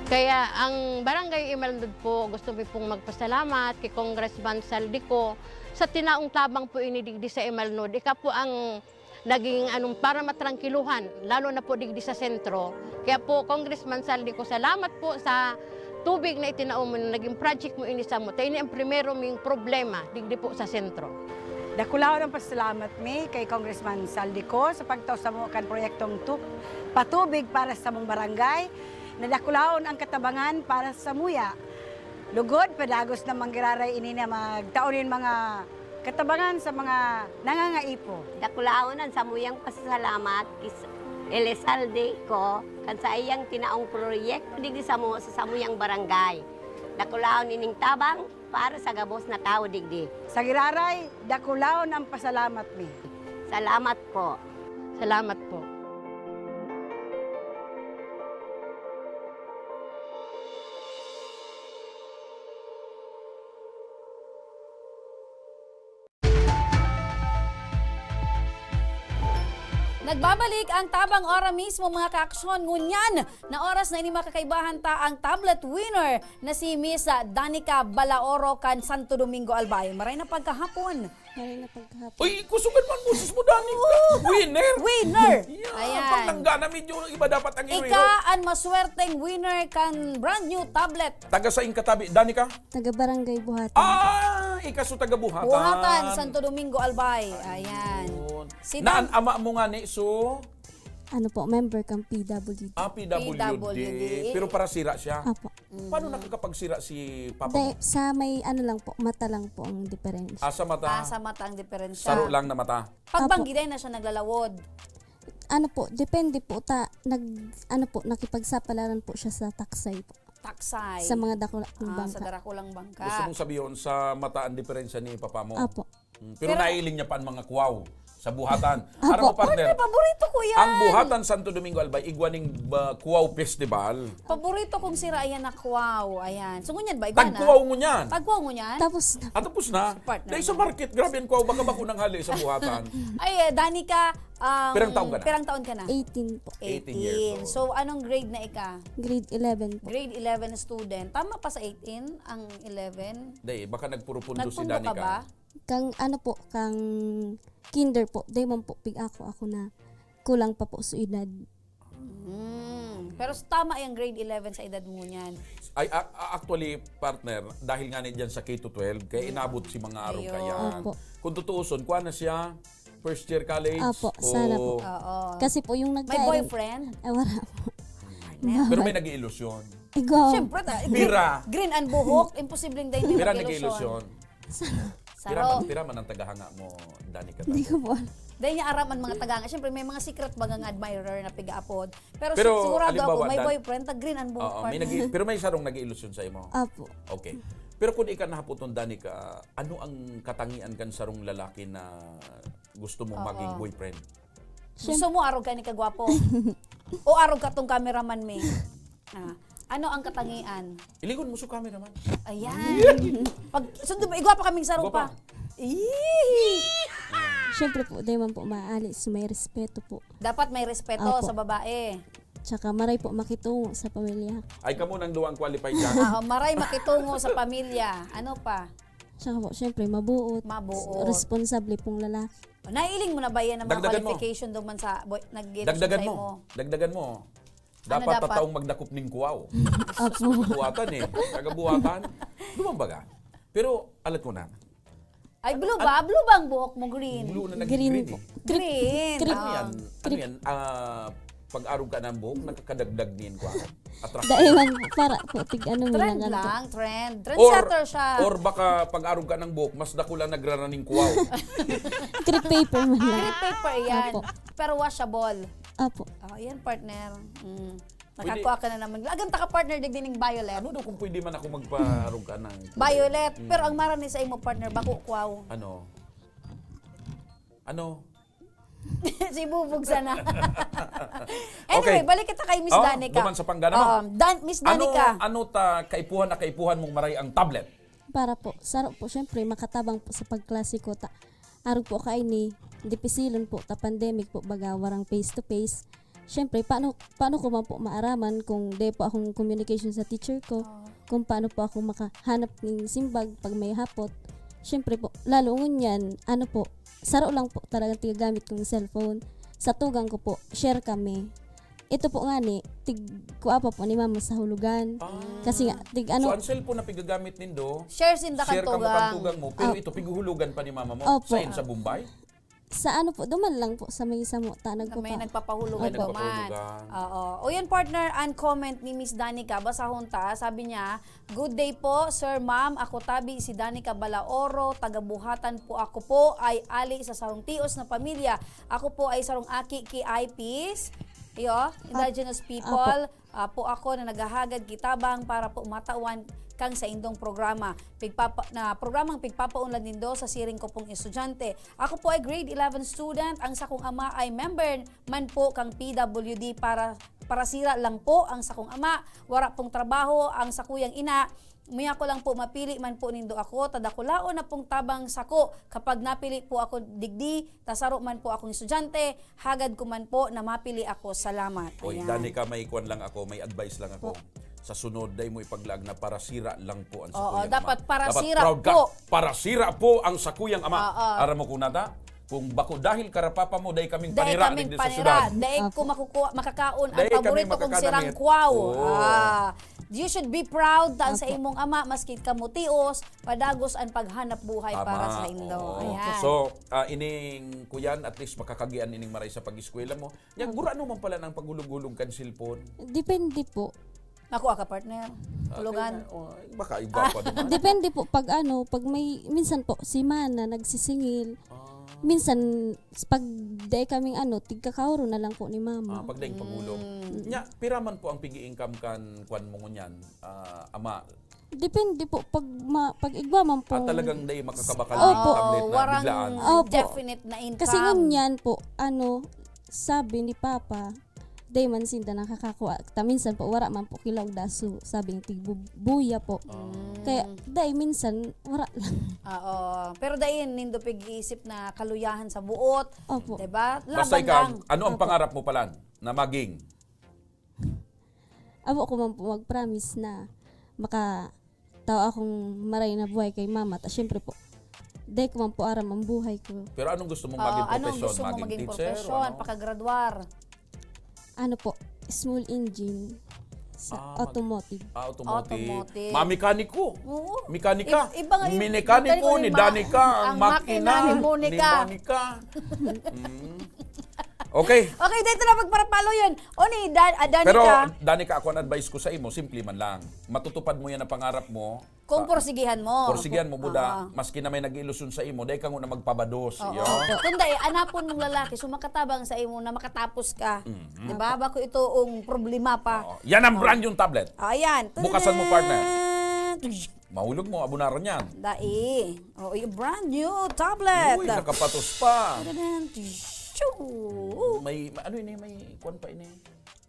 Kaya ang Barangay Imalnod po, gusto mi pong magpasalamat kay Congressman Saldico sa tinaong tabang po ini digdi sa Imalnod. Ika po ang naging, anong, para matrangkiluhan, lalo na po digdi sa sentro. Kaya po, Congressman Saldico, salamat po sa tubig na itinao mo, na naging project mo ini samo. Ta ini ang primero ming problema digdi po sa sentro. Dakulaon ang pasalamat mi kay Congressman Saldico sa pagtao samo kan proyektong tu-, patubig para sa samong barangay. Nadakulaon ang katabangan para sa samuya. Lugod, padagos na manggiraray ini na magtao nin mga katabangan sa mga nangangaipo. Dakulaon an samuyang pasasalamat ki Elizalde Co kan saiyang tinaong proyekto digdi samo sa samuyang barangay. Dakulaon ining tabang para sa gabos na tawo digdi. Sa giraray, dakulaon ang pasalamat mi. Salamat po. Salamat po. Nagbabalik ang Tabang Ora mismo, mga kaaksyon. Ngunyan na oras na ini, makakaibahan ta ang tablet winner na si Miss Danica Balaoro kan Santo Domingo, Albay. Maray na pagkahapon. Maray na pagkahapon. Uy, kusugan man boses mo, Danica. Winner! Winner! Yeah, ayan. Pag nanggana, medyo iba dapat ang iroiro. Ika ang maswerteng winner kan brand new tablet. Taga saing katabi, Danica? Taga Barangay Buhatan. Ah, ika so taga Buhatan. Buhatan, Santo Domingo, Albay. Ayan. Ayun. Si Naan Dan- ama mo nga ni, so? Ano po, member kang P W D. Ah, P W D. P W D. Pero parasira siya? Apo. Paano nakakapagsira si papa mo? Dahil sa may ano lang po, mata lang po ang diferensya. Ah, sa mata? Ah, sa mata ang diferensya. Saro lang na mata? Pagbanggi, Apo. Dahil na siya naglalawod. Ano po, depende po ta, nag, ano po, nakipagsapalaran po siya sa taksay po. Taksay. Sa mga dakula pong Ah, sa bangka. Darakulang Bangka. Gusto mong sabihin sa mataan diferensya ni papa mo? Apo. Mm, pero, Pero- nailing niya pa ang mga kwaw sa buhatan. Apo. Alam mo, partner, Partner, paborito ko yan. ang buhatan Santo Domingo Albay, igwa ning ba, Kwaw Festival. Paborito kong sira yan na kwaw. Ayan. So, ngunyan ba? Igwa na? Tagkwaw mo niyan. Tagkwaw mo niyan? Tapos na. Ah, tapos na. Partner Dahil sa na. market, grabe ang kwaw. Baka bako nanghali sa buhatan. Ay, eh, Danica, um, Pirang taon ka na? pirang taon ka na? eighteen po. Eighteen years old. So, anong grade na ika? Grade eleven po. Grade eleven student. Tama pa sa eighteen ang eleven? Dahil baka nagpurupundo si Nagpundo ka Danica. ba? Kang ano po, kang kinder po, dai man po pig-ako ako na kulang pa po sa edad. Hmm. Pero s- tama yung grade eleven sa edad mo niyan. Ay, a- a- actually, partner, dahil nga ni dyan sa K to twelve, kaya inabot si mga arong Ayun. kayan. Opo. Kung tutuuson, kuha na siya, first year college. Opo, sana po. Oo. Kasi po yung May nagkairing... boyfriend? Ay, wala po. Pero may nag-iilusyon. Ikaw. Siyempre, ta- Pira. green, green ang buhok. Imposibleng dahil may Pira mag-ilusyon. nag-iilusyon. Pira Saro. man, pira man ang tagahanga mo, Danica. Hindi ko po alam. Dahil niya aram ang mga tagahanga. Siyempre, may mga secret bagang admirer na pigaapod. Pero, Pero, si- sigurado halimbawa, ako, may Dan- boyfriend, ta green ang buhok. Oo, Partner. may nag- pero may sarong nag-iilusyon sa imo. Apo. Okay. Pero kung ikaw nahapoton, Danica, ano ang katangian kan sarong lalaki na gusto mo Oo. maging boyfriend? Gusto mo arog ka ni kagwapo? O arog ka tong cameraman, me? Ah, ano ang katangian? Ilingon mo sa cameraman. Ayan. Pag, sundo ba? Igwa pa kaming sarong Igwa pa. pa. Ih! Siyempre po, dai man po maalis, may respeto po. Dapat may respeto Opo. sa babae. Tsaka maray po makitungo sa pamilya. Ay, kamo nang duwang qualified ka. Ah, maray makitungo sa pamilya. Ano pa? Tsaka po, siyempre, mabuot. Mabuot. Responsable pong lalaki. Nailing mo na ba yan ang mga Dagdagan mo. qualification doon man sa boy, nag Dagdagan mo. Dagdagan mo. Ano Dapat, dapat? Tataong magdakop ning kuwaw. Opo. Buhatan eh. Taga buhatan. Lumang baga. Pero, alat ko na. Ay, blue ba? Blue ba ang buhok mo? Green? Blue na naging Green green po. eh. Green. Green. Ano Ah. yan? Ano yan? Ah, pag-arog ka ng buhok, nakakadagdag niyan ko. Attraction. Dai man para po, tig ano mo Trend lang. lang, trend. Or, Trendsetter siya. or baka pag-arog ka ng buhok, mas dakula nagraraning kuwaw. Crepe paper man lang. Crepe paper yan. Opo. Pero washable. Opo. Oh, yan, partner. Mm. Pwede. Nakakuha ka na naman. Agang taka partner digdi ning violet. Ano daw kung pwede man ako magpa-arog ka ng Violet. Mm. Pero ang marani sa imo partner, bako kwaw. Ano? Ano? Si Bubog sana. Anyway, Okay. balik kita kay Miss Oh, Danica. duman sa panggana mo. Um, Dan, Miss Ano, Danica. ano ta kaipuhan na kaipuhan mong maray ang tablet? Para po, saro po, syempre, makatabang po sa pagklase ko. Ta, arog po kaini, dipisilon po, ta pandemic po, baga, warang face to face. Syempre, paano, paano ko man po maaraman kung di po akong communication sa teacher ko? Oo. Kung paano po ako makahanap ng simbag pag may hapot? Syempre po, lalo ngunyan, ano po, saro lang po talaga tigagamit kong cellphone. Sa tugang ko po, share kami. Ito po nga ni, tig, kuha pa po ni mama sa hulugan. Ah. Kasi nga, tig ano, So, ang cellphone na pigagamit nindo, Share sinda share ka mo kantugang. kantugang mo, pero Ah. ito, piguhulugan pa ni mama mo. Opo. Saan? Sa Bombay? Sa ano po, duman lang po sa may samo, ta, Na may nagpapa- nagpapahulugan May pa man. nagpapahulugan. Oo. O yan, partner, ang comment ni Miss Danica. Basahon ta. Sabi niya, "Good day po, sir, ma'am. Ako tabi si Danica Balaoro. Tagabuhatan po ako po ay ali sa sarong tios na pamilya. Ako po ay sarong aki ki Ipis." Iyo, indigenous people. Ah, po ako na naghahagad kitabang para po matawan kang saindong programa. Pigpapa, na programang pigpapaunlad nindo sa siring ko pong estudyante. Ako po ay grade eleven student. Ang sakong ama ay member man po kang P W D. Para, para sira lang po ang sakong ama. Wara pong trabaho ang sakuyang ina. Muya ko lang po, mapili man po nindo ako, ta dakulaon na pong tabang sako kapag napili po ako digdi, ta saro man po akong estudyante, hagad ko man po na mapili ako. Salamat. Oy, Ayan. Danica, may kwan lang ako, may advice lang ako. Sa sunod, dai mo ipaglaag na para sira lang po ang Oo, sakuyang dapat ama. Para Dapat sira proud ka. po. Para sira po ang sakuyang ama. Oo. Aram mo kung nata? Kung bako dahil karapapa mo, dai kaming Dai panira kaming digdi sa panira, syudad. dai Apo. ko makukuha, makakaon ang Dai kami paborito kong makakanamit. sirang kwaw. Oo. Ah, you should be proud ta sa Apo. Imong ama, maski kamo tios, padagos ang paghanap buhay Tama. Para sa indo. Oo. Ayan. So, ah, ining kuyan, at least makakagian ining maray sa pag-eskwela mo. Nya, gurano man pala ng paghulog-hulog kan cellphone? Depende po. Nakuha ka, partner. Ah, Hulugan. kaya, oh, ay, baka iba pa naman. Depende po pag ano, pag may, minsan po, si mana nagsisingil. Ah. Minsan, s-, pag dai kaming ano, tigkakaoro na lang po ni mama. Ah, pag daing pagulong. Mm. Nya, pira man po ang pig-i-income kan kwan mo ngunyan, ah, ama? Depende po, pag ma-, pag igwa man po. Ah, talagang dai makakabakal Oo. ng tablet na warang biglaan. Opo. definite na income. Kasi ngunyan po, ano, sabi ni Papa, dai man sinda nakakakua. Ta minsan po, wara man po kilaog daso, sabing tigbubuya po. Ah. Kaya, dai minsan, wara lang. Oo. Pero dai nindo pig-iisip na kaluyahan sa buot, Opo. di ba? Basta Laban ikaw, lang. ano ang Opo. pangarap mo pala na maging? Amo ko man po mag-promise na maka tao akong maray na buhay kay mama. Ta syempre po, dai ko man po aram ang buhay ko. Pero anong gusto mong maging Oo, anong profesyon? gusto mo Maging maging teacher? O profesyon? ano? Pagkagradwar? Ano po, small engine sa Ah, mag- automotive. Ah, automotive. Automotive. Mamekaniko. Oo. Mekanika. I- iba nga yung Minekaniko mekaniko ni ni Ma- Danica ang ang makina makina ni ni Monica. Monica. Mm. Okay. Okay, dito na pagparapalo yun. O ni Dan, ah, Danica. Pero, Danica, ako ang advice ko sa imo, simple man lang. Matutupad mo yan ang pangarap mo, Kung porsigihan mo. Porsigihan mo, buda. Oo. Maski na may nag-ilusyon sa imo, dai ka na magpabados. Oo. Iyo. Kung dai, anapon mong lalaki, so makatabang sa imo na makatapos ka. Mhm. Di ba? Bako ito ang problema pa. Oo. Yan ang brand yung tablet. Ah, ayan. Bukasan mo, partner. Tadan! Mahulog mo, abunaran yan. Dai. Oh, yung brand new tablet. Uy, nakapatos pa. Tadan! Shoo! May, may- ano ini? May kwan pa ini.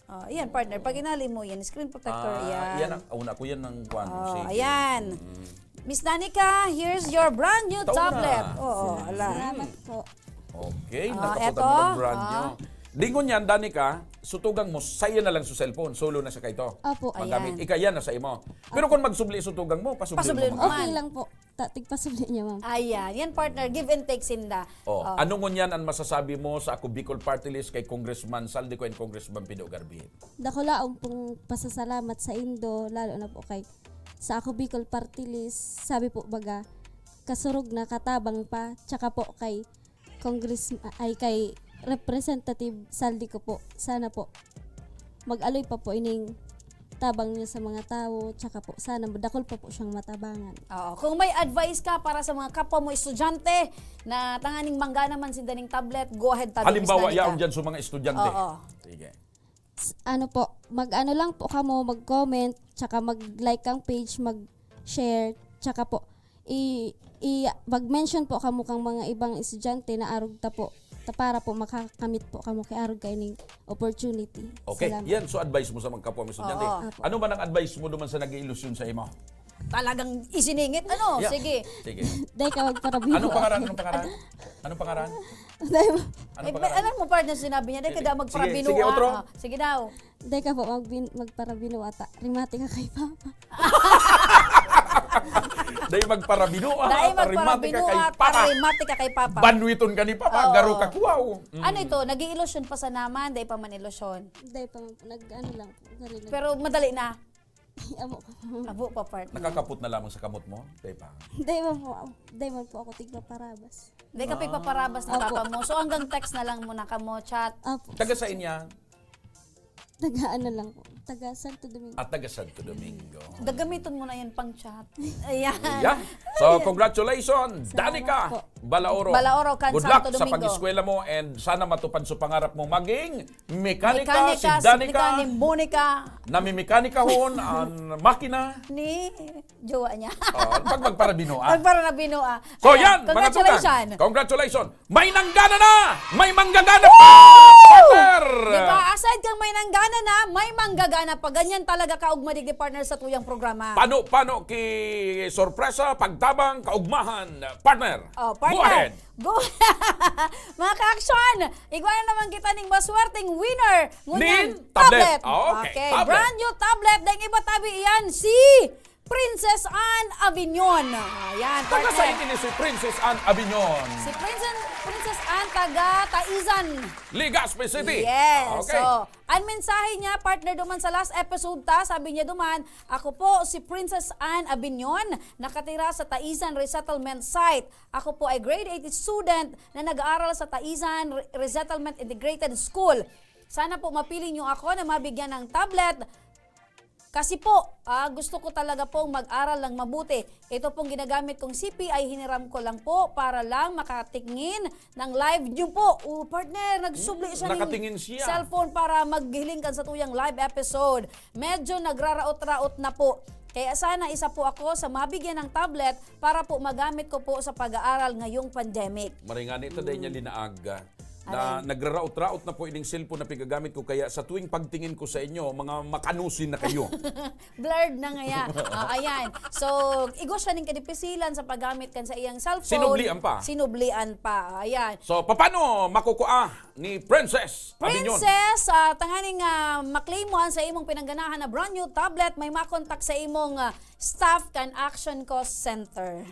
Oh, ayan, partner. Pag inali mo yan, screen protector, Ah, ayan. yan ang, una ko yan ng kwan, Oh, sige. ayan. Mm. Miss Danica, here's your brand new Ito na. tablet. Oo, ala. Salamat po. Okay, Ah, nakapunta eto. mo ng brand Ah. new. Dingon yan, Danica, sutugang mo, sa'yo na lang sa cellphone. Solo na siya kay to. Opo. Magamit. Ayan. Ika yan na sa imo. Pero kung magsubli sutugang mo, pasubli Pasubli mo mo. man. Okay lang po. Ta, tigpasubli niya, ma'am. Ayan. Yan, partner. Give and take sinda. Oh, Oh. ano ngunyan ang masasabi mo sa Ako Bicol Party List kay Congressman Saldico and Congressman Pido Garbihin? Dakulaon pong pasasalamat sa indo, lalo na po kay sa Ako Bicol Party List. Sabi po baga, kasurog na, katabang pa, tsaka po kay Congress, ay, kay Representative Saldico po. Sana po mag-aloy pa po ining tabang niya sa mga tawo, tsaka po sana madakol pa po siyang matabangan. Oo. Kung may advice ka para sa mga kapwa mo estudyante na tanganing manggana man sinda ning tablet, go ahead, tabi, Miss Halimbawa, Danica. yaon dyan sa mga estudyante. Oo. Sige. S-, ano po, mag-ano lang po kamo, mag-comment, tsaka mag-like ang page, mag-share, tsaka po, i, i, mag-mention po kamo kang mga ibang estudyante na arog ta po, ta para po makakamit po kamo kay arog kaining opportunity. Okay, Salamat. yan. So, advice mo sa mga kapwa mo estudyante. Oo. Ano man ang advice mo duman sa nag-iilusyon sa imo? Talagang isiningit, ano? Yeah. Sige. Sige. Dai ka magparabino. Anong pangaran? Anong pangaran? Anong pangaran? Dai mo. Anong Eh, pangaran? alam mo, partner, sinabi niya, dai ka Sige. daw Sige, magparabino, sige, ah. otro. Ah, sige daw. Dai ka po magbin-, magparabino ata. Rimati ka kay Papa. Dai magparabinoa, Dai parimati ka magparabinoa, kay Papa. parimati ka kay Papa. Banwiton ka ni Papa, Oo. garo ka kuwaw. Mm. Ano ito? Nag-iilusyon pa sa naman, dai pa man ilusyon. Dai pa man po. Nag-ano lang po. Sarili. Pero madali na. Amo ko. Abo pa, partner. Nakakapot na lamang sa kamot mo, Dai pa. Dai man po, dai man po ako tigpaparabas. Dai ka Ah. pigpaparabas ni Opo. Papa mo. So, hanggang text na lang muna kamo, chat. Opo. Taga saan niya? Taga ano lang po. Taga Santo Domingo. At taga Santo Domingo. Dagamiton mo na yan pang chat. Ayan. Yeah. So, congratulations, Salamat Danica po. Balaoro. Balaoro, kan Good luck Santo sa Domingo. pag-eskwela mo and sana matupad sa pangarap mo maging mekanika, Mekanika, si Danica. Mekanika ni Monica. Namimekanika hon ang makina. Ni jowa niya. Oh, pag magparabinoa. Pag para na binoa. So Ayan, yan, mga tugang. Congratulations. Congratulations. May nanggana na! May manggagana pa! Partner! Di ba? Aside kang may nanggana na, may manggagana pa. Ganyan talaga kaugma, digdi partner, sa tuyang programa. Pano, pano ki sorpresa, pagtabang, kaugmahan, partner. Oh, partner. Go ahead. Go. Mga ka-action, igwa na naman kita ning maswerteng winner. Ngunyan, Nin tablet. tablet. Ah, okay, Okay, tablet. Brand new tablet. Dahil iba tabi iyan, si Princess Anne Avignon. Ayan, Taga partner. saan ini si Princess Anne Avignon? Si Princess, Princess Anne taga Taizan. Legazpi City. Yes. Ah, okay. So, ang mensahe niya, partner, duman sa last episode ta, sabi niya duman, "Ako po si Princess Anne Avignon, nakatira sa Taizan Resettlement Site. Ako po ay grade eight student na nag-aaral sa Taizan Re-, Resettlement Integrated School. Sana po mapili niyo ako na mabigyan ng tablet." Kasi po, ah, gusto ko talaga pong mag-aral ng mabuti. Ito pong ginagamit kong C P ay hiniram ko lang po para lang makatingin ng live niyo po. Oh, partner, nagsubli siya ng Nakatingin siya. cellphone para maghiling kan satuyang live episode. Medyo nagraraot-raot na po. Kaya sana isa po ako sa mabigyan ng tablet para po magamit ko po sa pag-aaral ngayong pandemic. Maray nga ni, ito dahil niya Hmm. linaag, ah, na Aray. nagraraot-raot na po ining cellphone na pigagamit ko, kaya sa tuwing pagtingin ko sa inyo, mga makanusin na kayo. Blurred na ngaya. Ah, ayan. So, igwa siya ning kadipisilan sa paggamit kan sa iyang cellphone. Sinublian pa. Sinublian pa. Ayan. So, paano makukuha ni Princess Abinyon? Princess, ah, tanganing, ah, maklaim mo an sa imong pinangganahan na brand new tablet, may makontak sa imong, ah, staff kan Action Cost Center.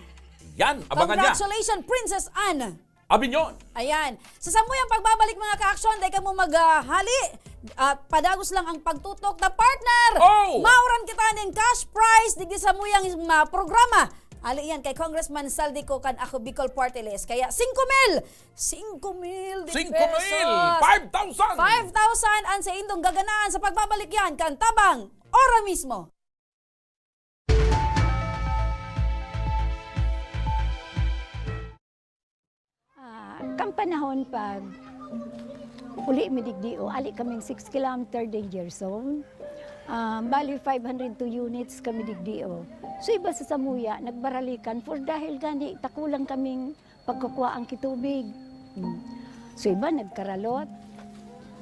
Yan, abangan niya. Congratulations, Princess Anne. Abinyon. Ayan. Sa samuyang pagbabalik, mga ka-action, dai kamo maghali. At padagos lang ang pagtutok na partner. Oh! Mauran kita ning cash prize digdi sa samuyang, ah, programa. Ali yan kay Congressman Zaldy Co kan Ako Bicol Party List. Kaya singko mil, singko mil de Singko mil! pesos. Five thousand! Five thousand ang sa indong gaganaan sa pagbabalik yan kan Tabang. Ora mismo. Ah, kan panahon pag uli mi digdi, o, ali kaming six kilometer danger zone. Ah, bali, five hundred two units kami digdi, o. So, iba sa samuya, nagbaralikan for dahil gani, takulang kaming pagkukuhaan ki tubig. Hmm. So, iba nagkaralot.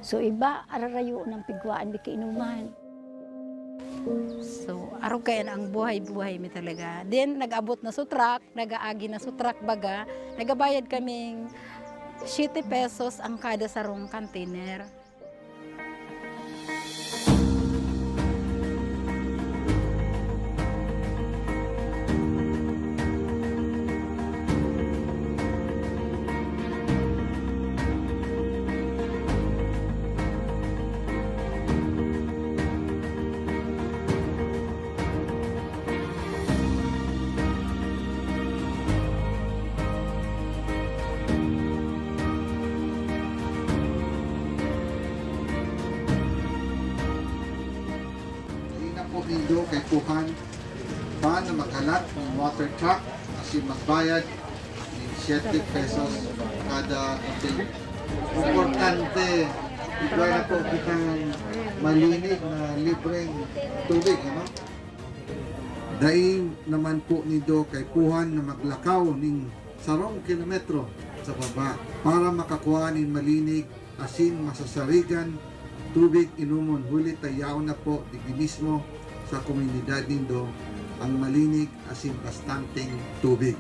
So, iba ararayo ng pigkuhaan, di kainuman. So, arog kaya na ang buhay-buhay mi talaga. Then, nag-abot na sa truck, nag-aagi na sa truck baga, nagabayad kaming siyete pesos ang kada sarong container. Dai na po nindo kaipuhan pa na maghalat nin water truck asin magbayad nin siyete pesos kada container. Importante, igwa na po kitang malinig na libreng tubig, ano? Dai naman po nindo kaipuhan na maglakaw nin sarong kilometro sa baba para makakua nin malinig asin masasarigan tubig inomon, huli ta yaon na po digdi mismo sa komunidad nindo ang malinig asin bastanteng tubig.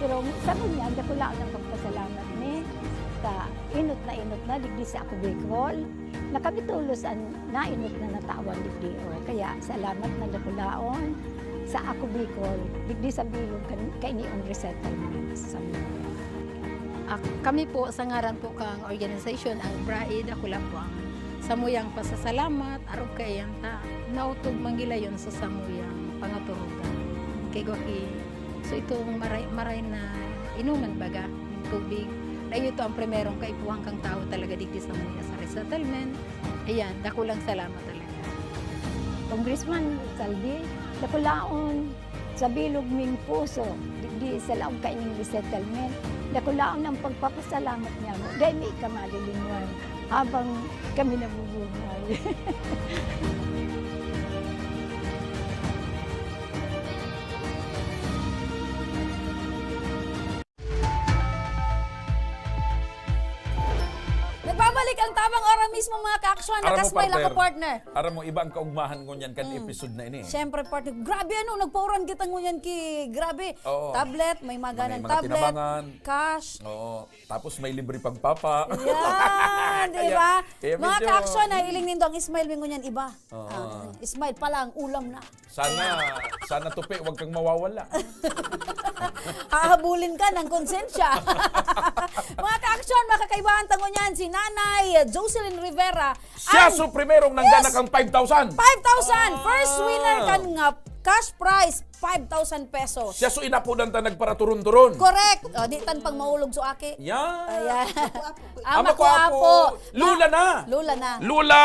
Pero sa ngunyan, dakula ang pagpasalamat mi sa enot na enot na digdi sa Ako Bicol, na kami tolos an naenot na natawan digdi, o. Kaya salamat na dakulaon sa Ako Bicol, digdi sa bilog kan, kainiong resettlement sa Moro. Ah, kami po, sa ngaran po kang organisasyon, ang BRAID, dakula po ang samuyang pasasalamat, arog kaiyan ta, naotob man gilayon sa samuyang pangaturugan. Kay gwa ki, so itong maray, maray na inuman baga, tubig. Na iyo to ang primerong kaipuhan kang tawo talaga digdi sa mga sa resettlement. Ayan, dakulang salamat talaga. Congressman Zaldy, dakulaon sa bilog ming puso, digdi sa laog kaining resettlement, dakulaon ang pagpapasalamat niya mo. Dahil may ka malilingwan habang kami nabubuhay. Balik ang tabang ora mismo, mga ka-aksyon. Aram mo, Nakasmile ako, partner. Partner. Aram mo, iba ang kaugmahan ngunyan kan Mm. episode na ini. Siyempre, partner. Grabe, ano, nagpauran kita ngunyan ki, grabe. Oo. Tablet, may mga May ganang mga tablet, tinabangan. Cash. Oo. Tapos may libre pagpapa. Yan, di Kaya, ba? kaya Mga medyo ka-aksyon, nahiling nindo ang smile mo ngunyan, iba. Oo. Ah, smile pa lang, ulam na. Sana, sana tupi, wag kang mawawala. Hahabulin ka ng konsensya. Mga ka-aksyon, makakaibahan tango niyan si Nanay Jocelyn Rivera. Siya Ang so primerong nanggana Yes! kang five thousand. Five thousand! First Ah. winner kan nga cash prize, five thousand pesos. Siya so inapodan ta nagparaturon-turon. Correct. O, di tan pang maulog so aki. Yan. Ayan. Ama Ama ko, ko, apo. apo. Lula na. Lula na. Lula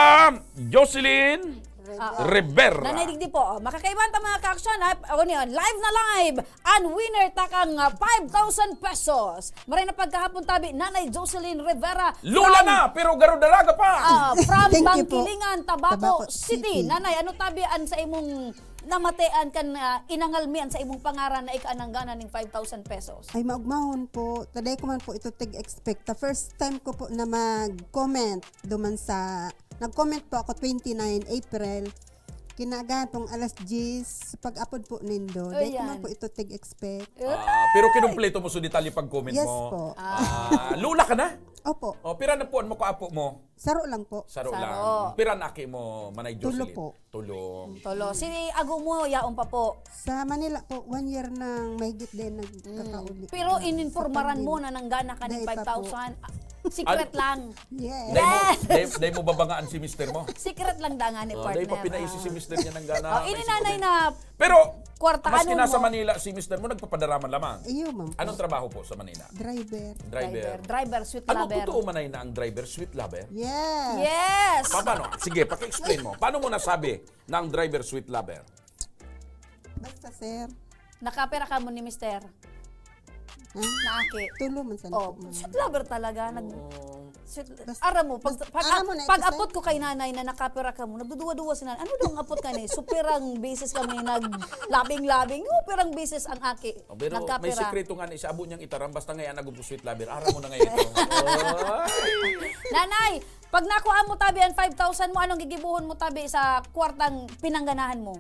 Jocelyn Ah, ah. Rivera. Nanay digdi po. Oh, makakaibahan ta, mga ka-aksyon, ha? Ako niyan, live na live. Ang winner takang, ah, five thousand pesos. Maray na pagkahapon tabi, Nanay Jocelyn Rivera Lula from na, pero garo daraga pa. Ah, from Thank you po. Bangkilingan, Tabaco Tabaco City. City. Nanay, ano tabi an sa imong namatean kan, ah, inangalmian sa imong pangaran na ika nanggana ning five thousand pesos? Ay, maugmahon po. Taday ko man po ito tig-expect. The first time ko po na mag-comment duman sa, nag-comment po ako twenty-nine April. Kinaagahan pong alas diyes, pag-apod po nindo. Dai ko man Ayan. po ito tig-expect. Ah, pero kinumpleto mo sa detalye pag-comment Yes mo. po. Ah, Lula ka na? Opo. Oh, pira na po mo ko apo mo? Saro lang po. Saro Saro. lang. Pira na aki mo, Manay Tulo Jocelyn? po. Tulo. Tulo. Si ago mo, yaon pa po? Sa Manila po, one year nang mahigit din nagkakauli. Pero ininformahan mo na nanggana ka ng Dai pa po. five thousand. Ah, secret Ano? lang. Yes. Dai mo, Yes! dai, dai mo babangaan si mister mo? Secret lang dangan ni Oh, partner, dai pa pinaisi ah. si mister niya nanggana. Oh, ini Naisip ko nanay din. na Pero, kwartahanon maski nasa mo. Manila si mister mo, nagpapadaraman lamang. Iyo, ma'am. Anong trabaho po sa Manila? Driver. Driver. Driver. Driver, sweet Ano lover. totoo man ay na ang driver, sweet lover? Yes. Yes! Pa-, paano? Sige, paki-explain mo. Paano mo nasabi na ang driver, sweet lover? Basta, sir. Nakapera ka mo ni mister? Ha? Naaki. Tulo man sana Oh, po, ma'am. sweet lover talaga. Nag-, Oo. sweet, Bas-, aram mo, pag, bas-, pag, aram mo na ito, pag sir. apot ko kay nanay na nakapera ka mo, nagduduwa-duwa si nanay. Ano daw ang apot ka ni? So, pirang beses kami nag-labing-labing. Oh, pirang beses ang aki. Oh, pero may nagkapera. Sekreto nga ni sa abo niyang itaram, basta ngayon nagumpo sweet lover. Aram mo na ngayon ito. Oy! Nanay, pag nakuha mo tabi ang five thousand mo, anong gigibuhon mo tabi sa kwartang pinangganahan mo?